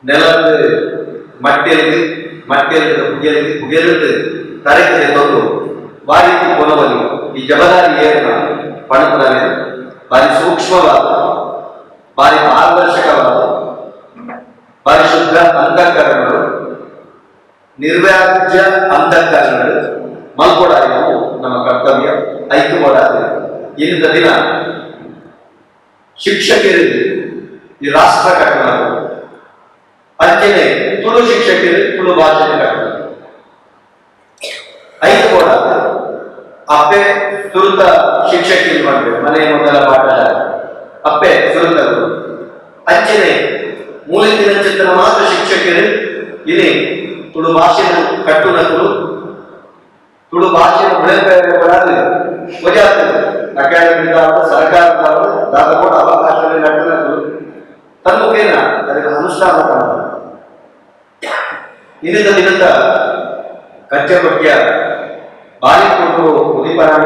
ನೆಲದ ಮಟ್ಟಿಯಲ್ಲಿ ಮಟ್ಟಿಯಲ್ಲಿ ಪುಗೆಲಿಗೆ ಪುಗೆಲಿಗೆ ತರಕ್ಕೆ ತಂದು ಬಾರಿ ಕೊನವಲಿ ಈ ಜವಾಬ್ದಾರಿ ಏನ ಪಣಪುರಾನೆ ಬಾರಿ ಸೂಕ್ಷ್ಮವಾದ ಬಾರಿ ಪಾರದರ್ಶಕವಾದ ಬಾರಿ ಶುದ್ಧ ಅಂತಃಕರಣಗಳು ನಿರ್ವ್ಯಾಜ್ಯ ಅಂತಃಕರಣಗಳು ಮಲ್ಕೊಡಾಗಿ ನಮ್ಮ ಕರ್ತವ್ಯ ಐಕ್ಯವಾದ ಇಂದ ದಿನ ಶಿಕ್ಷಕರಿಗೆ ಈ ರಾಷ್ಟ್ರ ಕಟ್ಟಣ ಅಂಚನೆ ತುಳು ಶಿಕ್ಷಕರು ತುಳು ಭಾಷೆ ಕಟ್ಟಣ ಐದು ಕೂಡ ಅಪ್ಪೆ ಸುರುತ ಶಿಕ್ಷಕರು ಮಾಡ್ಬೇಕು ಮನೆ ಮೊದಲ ಪಾಠಶಾಲೆ ಅಪ್ಪೆ ಸುರುತರು ಅಂಚನೆ ಮೂಲಿತಿನ ಚಿತ್ರ ಮಾತ್ರ ಶಿಕ್ಷಕರು ಇಲ್ಲಿ ತುಳು ಭಾಷೆನ ಕಟ್ಟುನಕುಲು ತುಳು ಭಾಷೆನ ಬೆಳೆಪೇರೆ ಬರಾದು ಅಕಾಡೆಮಿದಾವ ಸರ್ಕಾರದವರು ದಾದ ಕೂಡ ಅವಕಾಶ ತನ್ಮುಖೇನ ಅದರ ಅನುಷ್ಠಾನ ಕಾಣುತ್ತೆ. ಇನ್ನಿಂದ ದಿನದ ಕಚ್ಚಪಟ್ಯ ಬಾಲಿಕೊಟ್ಟರು ಉದಿಪರಾಣ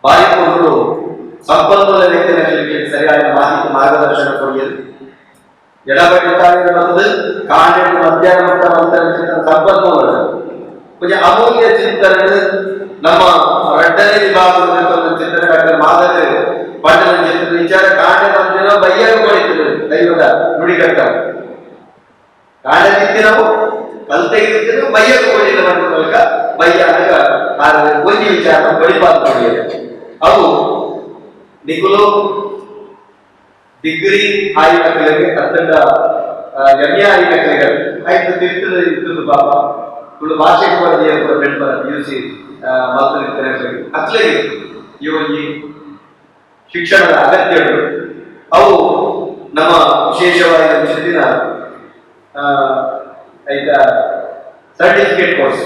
ಬಾಲಿಕೊಟ್ಟರು ಸಂಪನ್ಮೂಲ ವ್ಯಕ್ತಿನ ಸರಿಯಾದ ಮಾಹಿತಿ ಮಾರ್ಗದರ್ಶನ ಕೊಡಿಯದು. ಎಡಬಡಿ ಬರ್ತದೆ ಕಾಂಡೆ ಮಧ್ಯಾಹ್ನ ಮಟ್ಟ ಮಂತ್ರ ಸಂಪನ್ಮೂಲ ಕೊಂಚ ಅಮೂಲ್ಯ ಚಿಂತನೆ. ನಮ್ಮ ರಡ್ಡನೇ ವಿಭಾಗದ ಚಿಂತನೆ ಡಾಕ್ಟರ್ ಮಾಧವ ಪಂಡನ ಚಿಂತನೆ ವಿಚಾರ ಕಾಂಡೆ ಮಂದಿರ ಬಯ್ಯಾಗ ಕೊಡಿತು. ದೈವದ ನುಡಿಗಟ್ಟ ಕಾಂಡೆ ತಿಂತಿನವು ಕಲ್ತೆಗಿತ್ತಿನವು ಬಯ್ಯಾಗ ಕೊಡಿಲ್ಲ ಮೂಲಕ ಬಯ್ಯಾಗ ಒಂಜಿ ವಿಚಾರ ಬಡಿಪಾದ ಕೊಡಿಯದು. ಅವು ನಿಕುಲು ಡಿಗ್ರಿ ಆಯಿನಕಲೆಗೆ ಅತ್ತಂಡ ಎಂ ಎ ಆಯಿನಕಲೆಗೆ ಆಯ್ತು ತಿರ್ತದೆ ಇರ್ತದೆ ಪಾಪ. ತುಳು ಭಾಷೆ ಕೂಡ ಬೆಂಬಲ ಪಿ ಯು ಸಿ ಮಲ್ತನಿರ್ತಾರೆ ಅತ್ಲೆಗೆ ಈ ಒಂಜಿ ಶಿಕ್ಷಣದ ಅಗತ್ಯಗಳು. ಅವು ನಮ್ಮ ವಿಶೇಷವಾಗಿ ದಿನ ಐತ ಸರ್ಟಿಫಿಕೇಟ್ ಕೋರ್ಸ್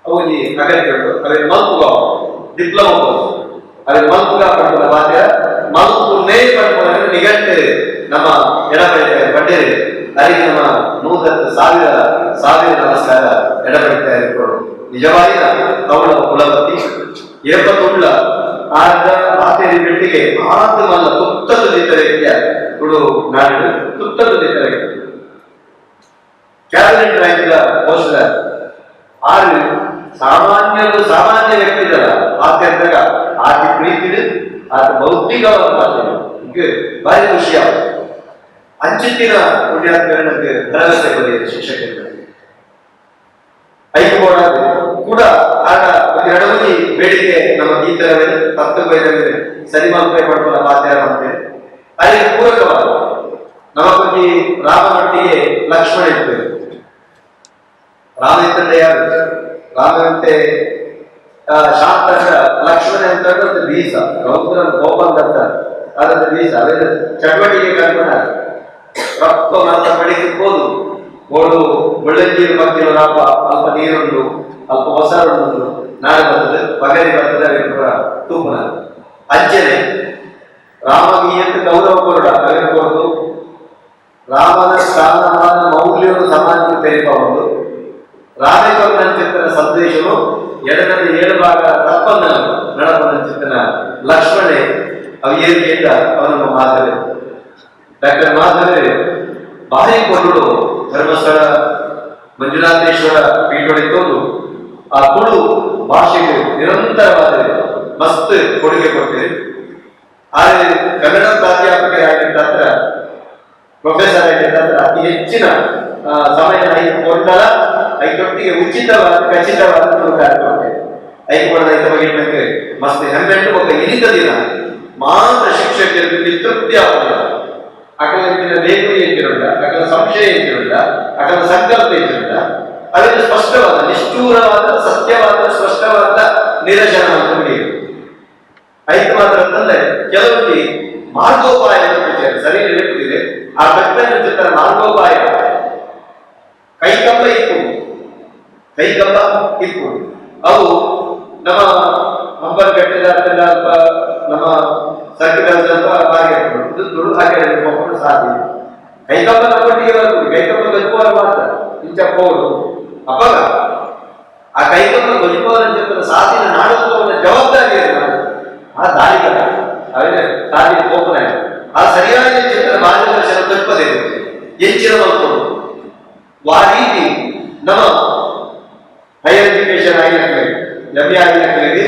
ಅವು ಒಂಜಿ ಅಗತ್ಯಗಳು. ಅವೆಲ್ಲ ಮಲ್ಪುಗ ಡಿಪ್ಲೊಮಾ ಕೋರ್ಸ್ ಅವೆಲ್ಲ ಮಲ್ಪುಗ ಪಡ್ಪುನ ಬಾಧ್ಯ ಮಲ್ಪು ನೇ ಪಡ್ಪುನ ನಿಗಂಟು ನಮ್ಮ ಎಡಪಡಿತ ಪಂಡೇರಿ ಅರಿಗೆ ನಮ್ಮ ನೂರತ್ತು ಸಾವಿರ ಸಾವಿರ ನಮಸ್ಕಾರ. ಎಡಪಡಿತ ಇರ್ಬೋದು ನಿಜವಾಗಿ ಅವಳ ಕುಲಪತಿ ಏಪತ್ತುಳ್ಳ ಆರ್ಧ ಆತೇರಿ ಬೆಟ್ಟಿಗೆ ಆತ ಮಲ್ಲ ತುತ್ತ ತುದಿತ ವ್ಯಕ್ತಿಯ ತುಳು ನಾಡು ತುತ್ತ ತುದಿತ ವ್ಯಕ್ತಿ ಕ್ಯಾಬಿನೆಟ್ ರ್ಯಾಂಕ್ ಪೋಸ್ಟ್ ಆರು ಸಾಮಾನ್ಯರು ಸಾಮಾನ್ಯ ವ್ಯಕ್ತಿಗಳ ಆತ್ಯಂತಗ ಆತಿ ಪ್ರೀತಿ ಆತ ಬೌದ್ಧಿಕವಾದ ಭಾಷೆ ಭಾರಿ ಖುಷಿ ಅಂಚಿತ್ತಿನ ಪುಣ್ಯಾತ್ಮರಿಗೆ ಭರವಸೆ ಕೊಡಿದೆ ಶಿಕ್ಷಕರಿಗೆ. ಐಕ್ಯಬೋರ್ಡ್ ಕೂಡ ಆಗ ಎರಡನೇ ಬೇಡಿಕೆ ನಮ್ಮ ಗೀತರವೇ ತತ್ವ ಸರಿ ಮಲ್ಪೆ ಪಡ್ಕೊಳ ಬಾಧ್ಯ ಅಂತೆ. ಅದಕ್ಕೆ ಪೂರಕವಾದ ನಮಗೊಂದು ರಾಮನೊಟ್ಟಿಗೆ ಲಕ್ಷ್ಮಣ ಇರ್ತದೆ. ರಾಮ ಇತ್ತಂದ್ರೆ ಯಾರು? ರಾಮನಂತೆ ಶಾಂತ ಲಕ್ಷ್ಮಣ ಅಂತ ಬೀಸ ರೌದ್ರ ಗೋಪಾಲ್ ದತ್ತ ಅದರ ಬೀಸ ಅದೇ ಚಟುವಟಿಕೆ ಕಲ್ಪನೆ ರಪ್ಪ ಮಾತ್ರ ಬಡಿಗೆ ಹೋದು ಓಡು ಮುಳ್ಳಂಜೀರು ಮಕ್ಕಿಲು ರಾಪ ಅಲ್ಪ ನೀರುಂಡು ಅಲ್ಪ ಹೊಸರುಂಡು ನಾಳೆ ಬರ್ತದೆ ಪಗರಿ ಬರ್ತದೆ ಅವೆಲ್ಲ ತೂಪನ ಅಂಚನೆ ರಾಮಗೀಯಕ್ಕೆ ಗೌರವ ಕೊರಡ ಅವೆಲ್ಲ ಕೊರದು ರಾಮನ ಸ್ಥಾನಮಾನ ಮೌಲ್ಯವನ್ನು ಸಮಾಜಕ್ಕೆ ತೆರಿಪಬಹುದು. ರಾಮೇಶ್ವರನ ಸಂದೇಶವು ಎಡದಲ್ಲಿ ಏಳು ಭಾಗ ತಪ್ಪನ್ನ ನಡಪನ ಚಿತ್ತನ ಲಕ್ಷ್ಮಣೆ ಅವು ಏರಿಕೆಯಿಂದ ಅವನನ್ನು ಮಾಧವೆ ಡಾಕ್ಟರ್ ಮಾಧವೆ ಭಾರಿ ಕೊಂಡುಡು ಧರ್ಮಸ್ಥಳ ಮಂಜುನಾಥೇಶ್ವರ ಪೀಠೊಳಿತೋದು ಆ ತುಳು ಭಾಷೆಗೆ ನಿರಂತರವಾದ ಮಸ್ತ್ ಕೊಡುಗೆ ಕೊಟ್ಟಿದೆ. ಆದರೆ ಕನ್ನಡ ಪ್ರಾಧ್ಯಾಪಕರಾಗಿದ್ದ ಪ್ರೊಫೆಸರ್ ಆಗಿದ್ದ ಅತಿ ಹೆಚ್ಚಿನ ಸಮಯ ಕೊಟ್ಟಲ ಐತೊಟ್ಟಿಗೆ ಉಚಿತವಾದ ಖಚಿತವಾದ ತುಳು ಕಾರ್ಯಕ್ರಮ ಐಕೊಡದ ಐತ ಬಗ್ಗೆ ಮಸ್ತ್ ಹೆಮ್ಮೆಂಟು ಒಬ್ಬ ಇನಿತ ದಿನ ಮಾತ್ರ ಶಿಕ್ಷಕರಿಗೆ ತೃಪ್ತಿ ಆಗುದಿಲ್ಲ. ಅಕಲ ಬೇಕು ಎಂತಿರುಂಡ ಅಕಲ ಸಂಶಯ ಎಂತಿರುಂಡ ಅಕಲ ಸಂಕಲ್ಪ ಎಂತಿರುಂಡ ಅದಕ್ಕೆ ಸ್ಪಷ್ಟವಾದ ನಿಷ್ಠೂರವಾದ ಸತ್ಯವಾದ ಸ್ಪಷ್ಟವಾದ ನಿರಶನ ಅಂತ ಮುಡಿಯುದು. ಐದು ಮಾತ್ರ ಅಂತಂದ್ರೆ ಕೆಲವೊಂದು ಮಾರ್ಗೋಪಾಯ ಅಂತ ಸರಿ ನೆನಪಿದೆ. ಆ ಕಟ್ಟಡ ಚಿತ್ರ ಮಾರ್ಗೋಪಾಯ ಕೈಕಂಬ ಇತ್ತು, ಕೈಕಂಬ ಇತ್ತು. ಅವು ನಮ್ಮ ಹಂಪನಕಟ್ಟೆದ ಅಲ್ಪ ನಮ್ಮ ಸರ್ಕಿಟ್ ಸ್ವಲ್ಪ ಹಾಗೆ ಇದು ತುಳು ಹಾಗೆ ಮಕ್ಕಳು ಸಾಧ್ಯ ಕೈಕಂಬ ನಮ್ಮೊಟ್ಟಿಗೆ ಬರ್ತದೆ. ಕೈಕಂಬ ಗಜಪುರ ಮಾತ್ರ ಇಂಚ ಹೋಗುದು ಅಪ್ಪಗ ಆ ಕೈಕಂಬ ಗಜಪುರ ಚಿತ್ರ ಸಾಧಿನ ನಾಡೋದು ಜವಾಬ್ದಾರಿ ಆ ದಾರಿಗಳ ಅವೇ ಸಾಧಿ ಹೋಗುನ ಆ ಸರಿಯಾದ ಚಿತ್ರ ಮಾರ್ಗದರ್ಶನ ತಪ್ಪದೆ ಹೆಚ್ಚಿನ ಮಕ್ಕಳು ಆ ರೀತಿ ನಮ್ಮ ಹೈಯರ್ ಎಜುಕೇಶನ್ ಆಗಿನಕಲೆಗೆ ಎಂ ಎ ಆಗಿನಕಲೆಗೆ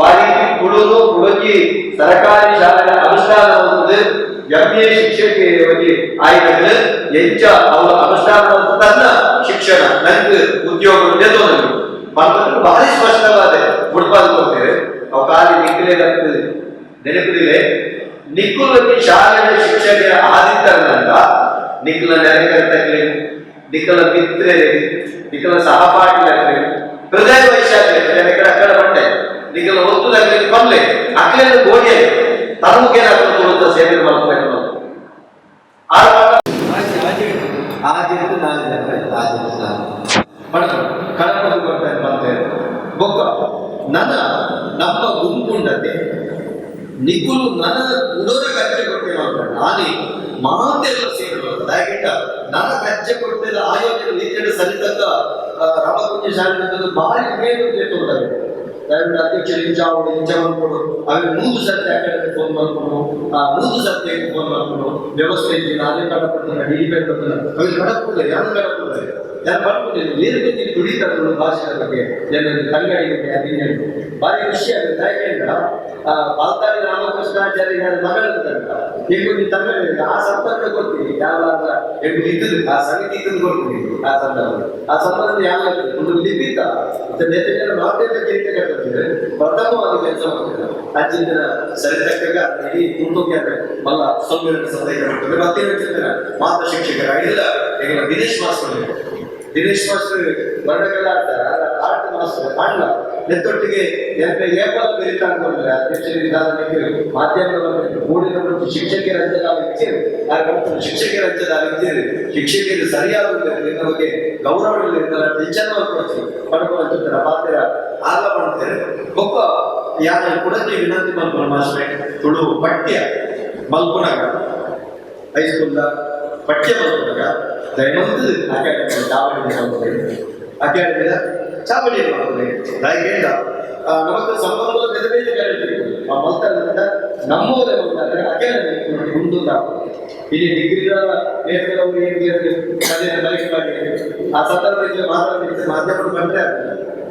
ವಾರೀತಿ ತುಳುನು ಕುಡೊಂಜಿ ಸರಕಾರಿ ಶಾಲೆಯ ಅನುಷ್ಠಾನ ಆಗುತ್ತದೆ. ಎಂ ಎ ಶಿಕ್ಷಕಿ ಒಂಜಿ ಆಯ್ನಕಲೆ ಎಂಚ ಅವರ ಅನುಷ್ಠಾನ ತನ್ನ ಶಿಕ್ಷಣ ನಂಗೆ ಉದ್ಯೋಗ ನೆದೊಂದು ಪಂಪಂದ್ರೆ ಭಾರಿ ಸ್ಪಷ್ಟವಾದ ಮುಡ್ಪಾದ ಕೊಡ್ತೇವೆ. ಅವು ಖಾಲಿ ನಿಕ್ಕಲೆ ನೆನಪಿದಿಲೆ ನಿಕ್ಕುಲಕ್ಕೆ ಶಾಲೆಯ ಶಿಕ್ಷಕರ ಆದಿತ್ತರನಂತ ನಿಕ್ಕಲ ನೆರೆಕರ್ತಕ್ಲೆ ನಿಕ್ಕಲ ಮಿತ್ರರಿಗೆ ನಿಕ್ಕಲ ಸಹಪಾಠಿಲಕ್ಲೆ ಹೃದಯ ವೈಶಾಲ್ಯ ಎಕಡೆ ಅಕ್ಕಡ ಬಂಡೆ ನಿಕ್ಕಲ ಒತ್ತು ದಗ್ಲಿಗೆ ಬಲ್ಲೆ ಅಕ್ಲೆನ ಗೋಡೆ ತನ್ಮುಖೇನ ತುಳುತ್ತ ಸೇವೆ ಮಾಡ್ಬೇಕು. ಆಜಿತ್ತು ನಾಲ್ಕು ಆಜಿತ್ತು ನಾಲ್ಕು ಬಟ್ ಕಳಪದ ಕೊಡ್ತಾರೆ ಬಂತೆ ಬೊಕ್ಕ ನನ್ನ ನಮ್ಮ ಗುಂಪುಂಡತೆ ನಿಕುಲು ನನ್ನ ಉಡೋರ ಕಚ್ಚೆ ಕೊಟ್ಟೆ ನಾನೇ ಮಾತೆಲ್ಲ ಸೇರಿದ್ರು. ದಯವಿಟ್ಟ ನನ್ನ ಕಚ್ಚೆ ಕೊಟ್ಟೆದ ಆಯೋಜನೆ ರೀತಿಯಲ್ಲಿ ಸರಿತಕ್ಕ ರಾಮಕುಂಜ ಶಾಲೆ ಭಾರಿ ಮೇಲು ತೋರ್ತಾರೆ. ದಯವಿಟ್ಟು ಅಧ್ಯಕ್ಷರು ಇಂಚಾವಡು ಇಂಚ ಮಾಡ್ಕೊಡು, ಆಮೇಲೆ 100 ಸರ್ತಿ ಅಕಾಡೆಮಿ ಫೋನ್ ಮಾಡ್ಕೊಂಡು, ಆ 100 ಸರ್ತಿ ಫೋನ್ ಮಾಡ್ಕೊಂಡು ವ್ಯವಸ್ಥೆ ಇದ್ದೀನಿ. ನಾನೇ ಕಡಪಡ್ತಾನೆ, ಡಿ ಪಿ ಬರ್ತಾನೆ, ಅవి ಕಡಪುಲ್ಲ, ಯಾರು ಕಡಪುಲ್ಲ, ಯಾರು ಮಾಡ್ಕೊಂಡಿಲ್ಲ. ಏನು ಬಗ್ಗೆ ತುಳಿತಾರೆ ಭಾಷೆಯ ಬಗ್ಗೆ ಜನರಲ್ಲಿ ತಂಗಡಿ ಬಗ್ಗೆ ಅದು ಭಾರಿ ಖುಷಿ ಆಗುತ್ತೆ. ಯಾಕೆಂದ್ರೆ ಆ ಬಾಲ್ತಾಡಿ ರಾಮಕೃಷ್ಣಾಚಾರ್ಯ ಯಾರ ಮಗಳಿರ್ತಾರೆ, ಈಗ ತಂಗಡಿ ಆ ಸಂದರ್ಭ ಕೊಡ್ತೀವಿ, ಯಾವ ಇದ್ದದ್ದು ಆ ಸಮಿತಿ ಇದ್ದದ್ದು ಕೊಡ್ತೀವಿ. ಆ ಸಂದರ್ಭ ಆ ಸಂದರ್ಭ ಯಾವ ಒಂದು ಲಿಪಿತ ಜೊತೆ ಜನ ಮಾತೆಲ್ಲ ಕಿರೀಟ ಕಟ್ಟಿದ್ರೆ ಪ್ರಥಮವಾಗಿ ಕೆಲಸ ಮಾಡ್ತಾರೆ. ಅಜ್ಜಿಂದ ಸರಿತಕ್ಕಾಗ ಇಡೀ ತುಂಟೋಕೆ ಮಲ್ಲ ಸೌಮ್ಯ ಸಂದೇಹ ಮಾಡ್ತಾರೆ. ಮತ್ತೇನು ಹೇಳ್ತಿದ್ದಾರೆ ಮಾತ ಶಿಕ್ಷಕರ ಇಲ್ಲ, ಈಗ ದಿನೇಶ್ ಮಾಸ್ಟರ್, ದಿನೇಶ್ ಮಾಸ್ಟರ್ ವರ್ಣಗಳ ಆರ್ಟ್ ಮಾಸ್ಟರ್ ಅಣ್ಣ ನೆತ್ತೊಟ್ಟಿಗೆ ಏಪಲ್ ಬೆರೀತಾ ಅನ್ಕೊಂಡ್ರೆ ಅಧ್ಯಕ್ಷರಿಗೆ ಮಾಧ್ಯಮದ ಕೂಡಿನ ಶಿಕ್ಷಕಿಯರ ಅಂಚದಾವ ಇದ್ದೀರಿ, ಶಿಕ್ಷಕಿಯರ ಅಂಚದಾವ ಇದ್ದೀರಿ, ಶಿಕ್ಷಕಿಯರು ಸರಿಯಾದ ನಿನ್ನ ಬಗ್ಗೆ ಗೌರವ ಇರ್ತಾರೆ, ಟೆನ್ಷನ್ ಮಾಡ್ಕೊಡ್ತೀವಿ ಪಡ್ಕೊಂಡು ಪಾತ್ರ ಆಗ ಮಾಡ್ತಾರೆ. ಒಬ್ಬ ಯಾರು ಕುಡತಿ ವಿನಂತಿ ಮಲ್ಪುನ ಮಾಸ್ಟ್ರೆ, ತುಳು ಪಠ್ಯ ಮಲ್ಪುನಗ ಹೈಸ್ಕೂಲ್ ಪಠ್ಯ ಮಲ್ಪುನಗ ದಯಮಂತು ಅಕಾಡೆಮಿ ಚಾವಡಿ ಅಕಾಡೆಮಿಯ ಚಾವಡಿ ಮಾಡ್ತಾರೆ. ದಯಗೇಂಡ ನಮಕ್ ಸಂಬಂಧ ಬೇರೆ ಬೇರೆ ಕರೀತೀವಿ. ಆ ಮಲ್ತಾರಿಂದ ನಮ್ಮೂರೇ ಮಲ್ತಾರೆ ಅಕಾಡೆಮಿ ಮುಂದುಂದ. ಇಲ್ಲಿ ಡಿಗ್ರಿ ನೇತೃತ್ವವು ಏನು ಬೈಕ್ ಮಾಡಿ ಆ ಸಂದರ್ಭದಲ್ಲಿ ಮಾತಾಡಿದ್ರೆ ಮಾಧ್ಯಮ ಬಂದ್ರೆ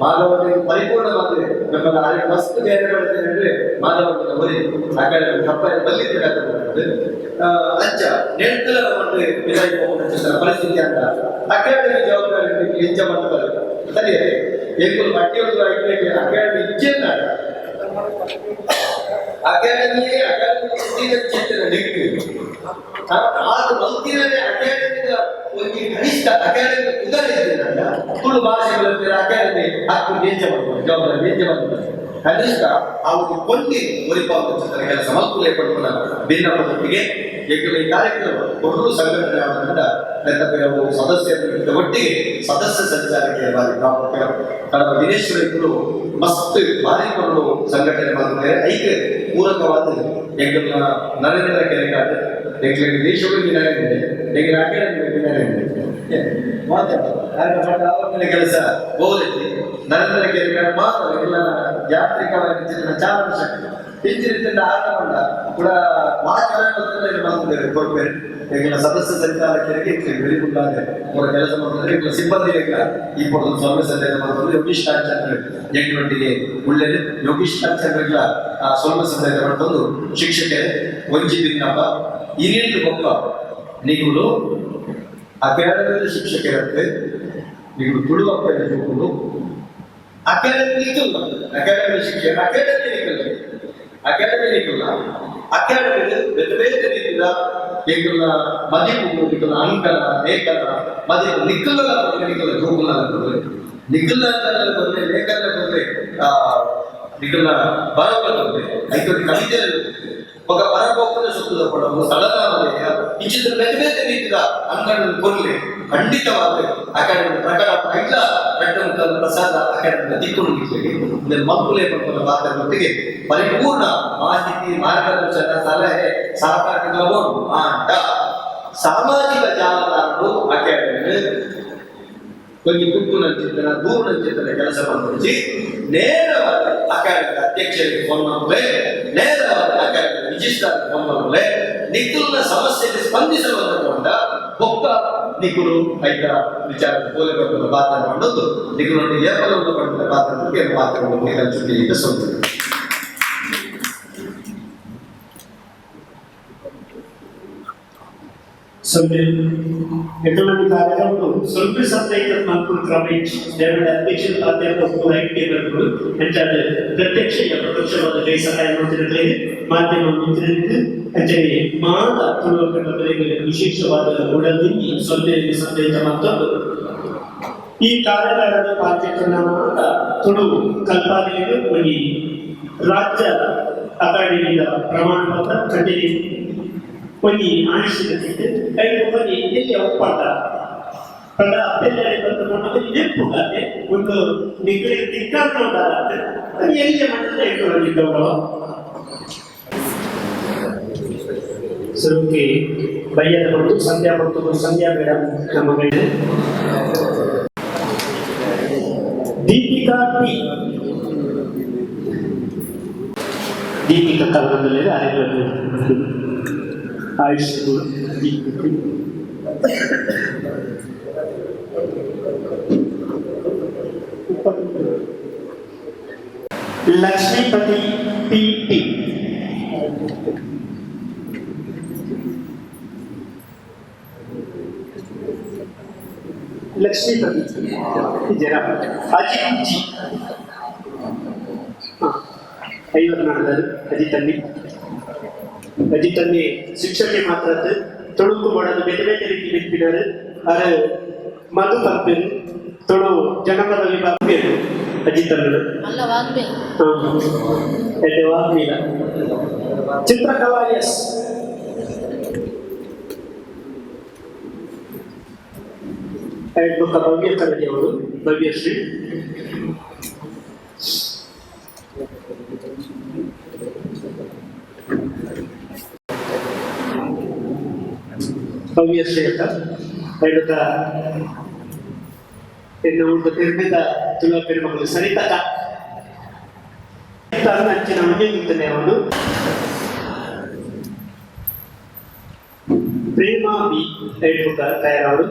ಮಾಧವನಿಗೆ ಪರಿಪೂರ್ಣ ಮಾತು ನಮ್ಮಲ್ಲಿ ಆದ್ರೆ ಮಸ್ತ್ ಬೇರೆ ಬರ್ತೇನೆ ಅಂದ್ರೆ ಮಾಧವನ ಒಲಿ ಅಕಾಡೆಮಿ ತಪ್ಪ ಬಲ್ಲಿದ್ದರೆ ಅಂಚ ನೆಂಟಲ ನಮ್ಮನ್ನು ವಿದಾಯ ಪರಿಸ್ಥಿತಿ ಅಂತ ಅಕಾಡೆಮಿ ಜವಾಬ್ದಾರಿ ಹೆಚ್ಚ ಮಾಡ್ತಾರೆ. ಸರಿ, ಎಂಕುಲು ಪಠ್ಯವನ್ನು ಅಕಾಡೆಮಿ ಇಚ್ಛೆ ಅಕಾಡೆಮಿ ಅಕಾಡೆಮಿ ಚಿಂತನೆ ಡಿಗ್ರಿ ಆತ ಮಲ್ತಿರನೇ ಅಕಾಡೆಮಿದ ಒಂಜಿ ಕನಿಷ್ಠ ಅಕಾಡೆಮಿ ಉದಾಹರಣೆ ತುಳು ಭಾಷೆ ಅಕಾಡೆಮಿ ಹಕ್ಕು ನೇಂಚ ಮಾಡ್ತಾರೆ, ಜವಾಬ್ದಾರಿ ನೇಂಚ ಮಾಡ್ತಾರೆ. ಕನಿಷ್ಠ ಅವರು ಕೊಂಡಿ ಒರಿಪಾವತಿಸುತ್ತಾರೆ ಕೆಲಸ ಮಲ್ಪುಲೆ ಪಡ್ಕೊಂಡ ಭಿನ್ನ ಪದ್ಧತಿಗೆ ಏಕೆಂದರೆ ಈ ಕಾರ್ಯಕ್ರಮ ಕೊಡಲು ಸಂಘಟನೆ ಆದ್ರಿಂದ ಸದಸ್ಯರ ಒಟ್ಟಿಗೆ ಸದಸ್ಯ ಸಂಚಾರಕ್ಕೆ ಬಾರಿ ಪ್ರಾಮುಖ್ಯ. ಕಡಮ ದಿನೇಶ್ ರೈತರು ಮಸ್ತ್ ಭಾರಿ ಕೊಡಲು ಸಂಘಟನೆ ಮಾಡ್ತಾರೆ. ಐಕೆ ಪೂರಕವಾದ ಎಂಕಲ್ನ ನರೇಂದ್ರ ಕೆರೆಕಾಡು, ಎಂಕ್ಲೆಗ್ ದೇಶದಲ್ಲಿ ನರೇಂದ್ರ, ಎಂಕಲ್ ಅಕಾಡೆಮಿ ನರೇಂದ್ರ ಮಾತಾಡ ಕೆಲಸ ಬಹುದೈತಿ. ನರೇಂದ್ರ ಕೆರೆಕಾಡು ಮಾತ್ರ ಎಲ್ಲ ಯಾತ್ರಿಕವಾಗಿ ಚಾರಣ ಶಕ್ತಿ ಇಂಚಿನ ಆಟವನ್ನ ಕೂಡ ಮಾತ್ರ ಕೊಡ್ಬೇರೆ. ಎಂಗಿನ ಸದಸ್ಯ ಸಂಚಾಲಕರಿಗೆ ಬೆಳಿಗುಂಡಾದೆ ಅವರ ಕೆಲಸ ಮಾಡ್ತಾರೆ. ಎಂಗಿನ ಸಿಬ್ಬಂದಿಗೆ ಈ ಪೊಡದು ಸೊನ್ನೆ ಸಂದೇಶ ಮಾಡ್ತಾರೆ. ಯೋಗೀಶ್ ಕಾಂಚಂದ್ರ ಎಂಟುವಟ್ಟಿಗೆ ಒಳ್ಳೆಯದು. ಯೋಗೀಶ್ ಕಾಂಚಂದ್ರಗಳ ಆ ಸೊನ್ನೆ ಸಂದೇಶ ಮಾಡ್ಕೊಂಡು ಶಿಕ್ಷಕರೇ ಒಂಜಿ ಬಿನ್ನಪ್ಪ ಇನ್ನೇನು ಬೊಕ್ಕ ನೀವು ಅಕಾಡೆಮಿಯ ಶಿಕ್ಷಕರಂತೆ ನೀವು ತುಳುವಪ್ಪ ಜೋಕುಲು ಅಕಾಡೆಮಿ ನಿಕ್ಕಲ್ಲ, ಅಕಾಡೆಮಿ ಶಿಕ್ಷಕ ಅಕಾಡೆಮಿ ನಿಕ್ಕಲ್ಲ, ಅಕಾಡೆಮಿ ನಿಕ್ಕಲ್ಲ. ಅಕಾಡೆಮಿ ಬೇರೆ ಬೇರೆ ರೀತಿಯ ಎಂಕಲ್ನ ಮದಿಪು ನಿಕ್ಕಲ್ಲ, ಅಂಕನ ಲೇಖನ ಮದಿಪು ನಿಕ್ಕಲ್ಲ, ನಿಕ್ಕಲ್ಲ ಜೋಕುಲ ನಿಕ್ಕಲ್ಲ ಬಂದ್ರೆ ಲೇಖನ ಬಂದ್ರೆ ನಿಕ್ಕಲ್ಲ ಬರವ ಬಂದ್ರೆ ಐತೊಂದು ಕವಿತೆ ఒక ಪರಪೋಕನ ಸುತ್ತದ ಪಡವು ಸಡನಾಮಧೇಯ ಇಂಚಿನ ಬೇರೆ ಬೇರೆ ರೀತಿಯ ಅಂಗಗಳನ್ನು ಕೊರಲಿ ಖಂಡಿತವಾದ ಅಕಾಡೆಮಿ ಪ್ರಕಟ ಇಲ್ಲ ರಡ್ಡ ಪ್ರಸಾದ ಅಕಾಡೆಮಿ ದಿಕ್ಕುಂಡು ಮಕ್ಕಳೇ ಪಡ್ಕೊಂಡ ಪಾತ್ರದೊಟ್ಟಿಗೆ ಪರಿಪೂರ್ಣ ಮಾಹಿತಿ ಮಾರ್ಗದರ್ಶನ ಸಲಹೆ ಸಹಕಾರ ಆಂಟ ಸಾಮಾಜಿಕ ಜಾಲತಾಣಗಳು ಅಕಾಡೆಮಿ కొంచెం ಗುಂಪು ದೂರ ಚಿಂತನೆ ಕೆಲಸ ಮಾಡ್ತೀವಿ. ನೇರವಾಗಿ ಅಕಾಡೆಮಿ ಅಧ್ಯಕ್ಷರಿಗೆ ಫೋನ್ ಮಾಡ್ಕೊಳ್ಳೆ, ನೇರವಾಗಿ ಅಕಾಡೆಮಿ ರಿಜಿಸ್ಟ್ರಾರ್ ಫೋನ್ ಮಾಡ್ಕೊಳ್ಳೆ, ನಿಖಿಲ್ನ ಸಮಸ್ಯೆಗೆ ಸ್ಪಂದಿಸಲು ಬಂದ ಬೊಕ್ಕ ನಿಖುಲು ಐತ ವಿಚಾರ ಪೋಲೆ ಬರ್ತದ ಪಾತ್ರ ಮಾಡೋದು ನಿಖುಲು ಏಪಲವನ್ನು ಪಡೆದ ಪಾತ್ರಕ್ಕೆ ಪಾತ್ರವನ್ನು ಚುಟ್ಟಿ ಸೊಂದು. ಸೊನ್ನೆ ಎಕನಾಮಿಕ್ ಕಾರ್ಯಕ್ರಮಗಳು ಸ್ವಲ್ಪ ಸಪ್ತೈಕ ಮಲ್ಪುನ ಕ್ರಮ ದೇವರ ಅಧ್ಯಕ್ಷರ ಪಾತ್ರ ರೈಟ್ ಟೇಬಲ್ಗಳು ಅಂಚಾದ ಪ್ರತ್ಯಕ್ಷ ಪ್ರತ್ಯಕ್ಷವಾದ ಕೈ ಸಹಾಯ ಮಾಡ್ತಿರಲಿ ಮಾಧ್ಯಮ ಮಿತ್ರರಿಗೆ ಅಂಚನೆ ಮಾತ ತುಳುವಕಟ್ಟ ವಿಶೇಷವಾದ ಉಡಲಿಂಗಿ ಸೊನ್ನೆ ಸಪ್ತೈಕ ಮತ್ತೊಂದು ಈ ಕಾರ್ಯಾಗಾರದ ಪಾಠ್ಯಕ್ರಮ ತುಳು ಕಲ್ಪನೆಯನ್ನು ಒಂಜಿ ರಾಜ್ಯ ಅಕಾಡೆಮಿದ ಪ್ರಮಾಣ ಪತ್ರ ಕಂಟಿನ್ಯೂ ಒಂಜಿ ಆನಿಸಿದ ಐದು ಒಂಜಿ ಎಲ್ಲಿ ಒಪ್ಪಂದ ಪಂಡ ಅಪ್ಪೆಲ್ಲಡೆ ಬಂದು ಒಂಜಿ ನೆಪ್ಪುಗಾತೆ ಒಂದು ನಿಗಳಿ ತಿಕ್ಕಂತ ಎಲ್ಲಿಯ ಮಟ್ಟದ ಇಟ್ಟು ಗೌರವ. ಸುರುಕಿ ಬಯ್ಯದ ಪೊರ್ತು ಸಂಧ್ಯಾ ಪೊರ್ತು ಸಂಧ್ಯಾ ಮೇಡಮ್ ನಮ್ಮ ಮೇಲೆ. ದೀಪಿಕಾ ಪಿ, ದೀಪಿಕಾ ಕಲಬಂದలేదు. Ayush Deepika. Lakshmipathi P T. Lakshmipathi ಜರ. ಅಜಿತ್ ಜಿ, 54 ಅಜಿತ್ ಅನ್ನಿ. ಅಜಿತ್ ಅನ್ನಿ ಶಿಕ್ಷಕಿ ಮಾತ್ರ, ತುಳುಕು ಮಾಡೋದು ಬೇರೆ ಬೇರೆ ರೀತಿ ಬಿತ್ತಿನಾರು. ಅರೆ ಮಧು ಪಂಪೇರು, ತುಳು ಜನಪದ ವಿಭಾಗ ಅಜಿತ್ ಅನ್ನರು. ವಾಗ್ಮೀಲ. ಚಿತ್ರಕಲಾ ಎಸ್. ಬೊಕ್ಕ ಭವ್ಯ ಕರಡಿ ಅವರು, ಭವ್ಯಶ್ರೀ. ಭವ್ಯಶ್ರೀ ಅಂತ ಹೇಳುತ್ತ ಎನ್ನ ಊಟ ತಿರುಗಿದ ತುಳುವ ಪೆರುಮಗಳು ಸರಿತಕ್ಕ ಅಂಚಿನ ಒಂಜಿ ಅವನು. ಪ್ರೇಮ ಬಿ ಹೇಳ್ಬೇಕ ತಯಾರವರು.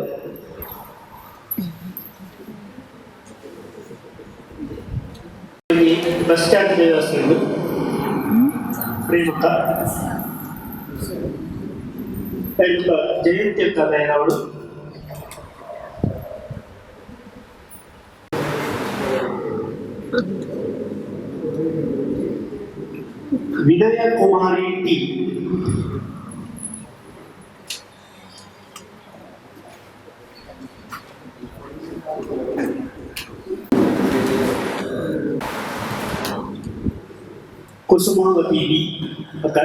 ಬಸ್ ಸ್ಟ್ಯಾಂಡ್ ದೇವಸ್ಥಾನ ಪ್ರೇಮಕ್ಕ. ಹೇಳ್ಬೇಕ ಜಯಂತಿ ಅಂತ ತಯಾರವಳು. Vinaya Kumari T. Kusumavathi B ಅಕ್ಕ.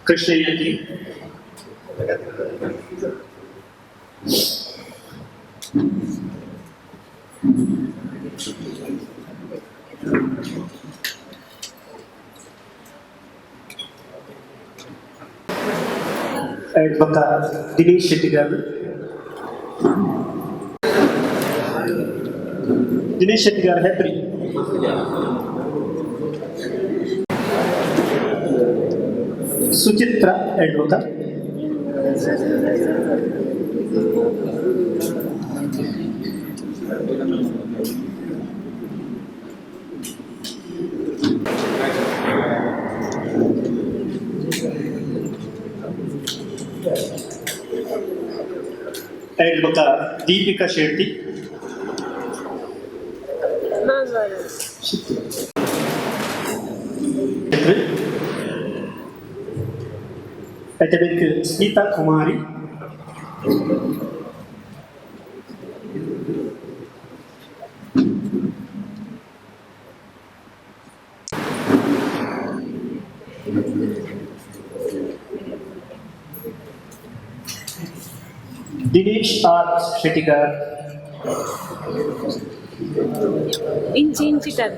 ಕೃಷ್ಣಯ್ಯ ಟಿ. ಬೊಕ್ಕ ದಿನೇಶ್ ಶೆಟ್ಟಿಗಾರ್. ದಿನೇಶ್ ಶೆಟ್ಟಿಗಾರ್ ಹೆಬ್ರಿ. ಸುಚಿತ್ರ ಎಡ್ವಕ. ಬೊಕ್ಕ ದೀಪಿಕಾ ಶೆಟ್ಟಿ. ಅಟಬೇಕು ಸ್ಮಿತಾ ಕುಮಾರಿ. ದಿನೇಶ್ ಆರ್ ಶೆಟ್ಟಿಗಾರ್. ಇಂಚಿ ಇಂಚಿ ಟನ್.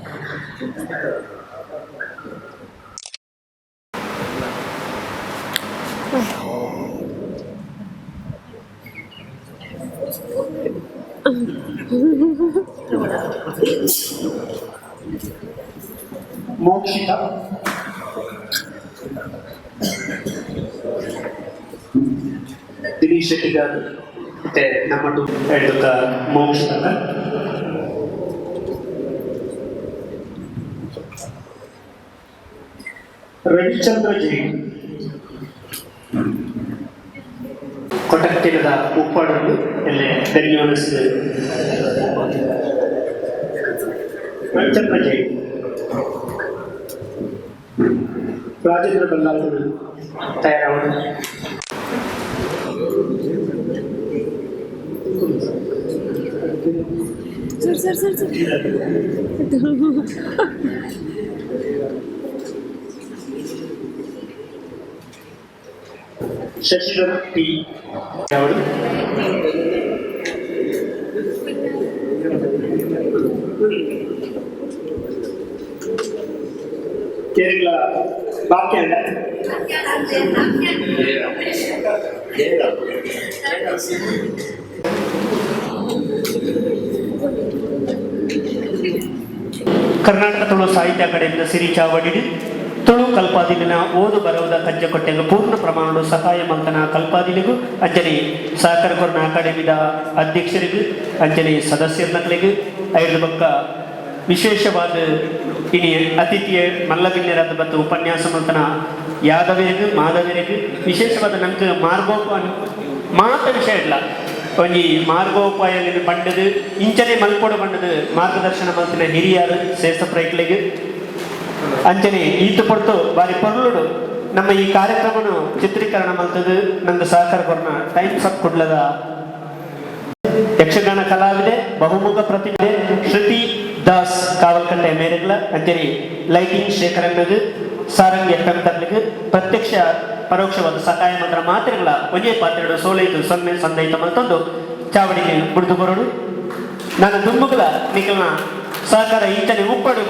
ಮೋಕ್ಷಿತಾ. ದಿನೇಶ್ ಶೆಟ್ಟಿಗಾರ್ ಮತ್ತೆ ನಮ್ಮ ಎಡ್ಡುಕ ಮೋಕ್ಷಿತ. ರವಿಚಂದ್ರ ಜೈನ್, ಕೊಟಕ್ಕೆಲದ ಉಪ್ಪಾಡಲು ಎಲ್ಲೆ ಧನ್ಯವಾದ. ರವಿಚಂದ್ರ ಜೈನ್. ರಾಜೇಂದ್ರ ಬಲ್ಲಾಳರು ತಯಾರಾವಣ. Sir sir sir sir. Shashidhar T ಅವರು. ಕೇರಳ ಬಾಕಿ ಅಲ್ಲ. ಕರ್ನಾಟಕ ತುಳು ಸಾಹಿತ್ಯ ಅಕಾಡೆಮಿದ ಸಿರಿ ಚಾವಡಿಡ್ ತುಳು ಕಲ್ಪಾದಿಲಿನ ಓದು ಬರವುದ ಕಜ್ಜಕೊಟ್ಟೆಗೆ ಪೂರ್ಣ ಪ್ರಮಾಣದ ಸಹಾಯ ಮಂತನ ಕಲ್ಪಾದಿಲಿಗೂ, ಅಂಜಲಿ ಸಹಕಾರ ಕೊರ್ನ ಅಕಾಡೆಮಿದ ಅಧ್ಯಕ್ಷರಿಗೂ, ಅಂಜಲಿ ಸದಸ್ಯರ್ನಕ್ಲಿಗೂ, ಐದು ಬೊಕ್ಕ ವಿಶೇಷವಾದ ಇನಿ ಅತಿಥಿಯ ಮಲ್ಲಬಿನ್ಯರಾದ ಬತ್ತು ಉಪನ್ಯಾಸ ಮಂತನ ಯಾದವರಿಗೂ ಮಾಧವರಿಗೂ, ವಿಶೇಷವಾದ ನಂಗೆ ಮಾರ್ಗೋಪ ಮಾತ ವಿಷಯ ಇಲ್ಲ, ಒಂಜಿ ಮಾರ್ಗೋಪಾಯ ಬಂಡದು ಇಂಚನೆ ಮಲ್ಪೊಡು ಬಂಡದು ಮಾರ್ಗದರ್ಶನ ಮಲ್ತಿನ ಹಿರಿಯರು ಶ್ರೇಷ್ಠ ಪ್ರೈಕ್ಲೆಗ್, ಅಂಚನೆ ಈತು ಪೊರ್ತು ಬಾರಿ ಪೊರ್ಲುಡು ನಮ್ಮ ಈ ಕಾರ್ಯಕ್ರಮನು ಚಿತ್ರೀಕರಣ ಮಲ್ತದು ನಂದು ಸಹಕಾರ ಕೊರ್ನ ಟೈಮ್ಸ್ ಆಫ್ ಕುಡ್ಲದ ಯಕ್ಷಗಾನ ಕಲಾವಿದೆ, ಬಹುಮುಖ ಪ್ರತಿಭೆ ಶ್ರುತಿ ದಾಸ್ ಕಾವಲ್ಕಟ್ಟೆ ಮೇರೆಗ್ಲ, ಅಂಚನೆ ಲೈಟಿಂಗ್ ಶೇಖರಣ್ಣಗ್, ಸಾರಂಗ್ ಎಫ್ ಎಂ ತರ್ಲಿಗ್ ಪ್ರತ್ಯಕ್ಷ ಪರೋಕ್ಷವಾದ ಸಹಾಯ ಮಂತ್ರ ಮಾತ್ರೆಗಳ ಒಂಜೇ ಪಾತ್ರೆಡು ಸೋಲೈತು ಸೊನ್ನೆ ಸಂದೈತ ಮಲ್ತೊಂದು ಚಾವಡಿಗೆ ಬುಡ್ದು ಬರೋಡು. ನಾನು ದುಂಬುಗಳ ನಿಕಲ್ನ ಸಹಕಾರ ಇಂಚನೆ ಉಪ್ಪಡು.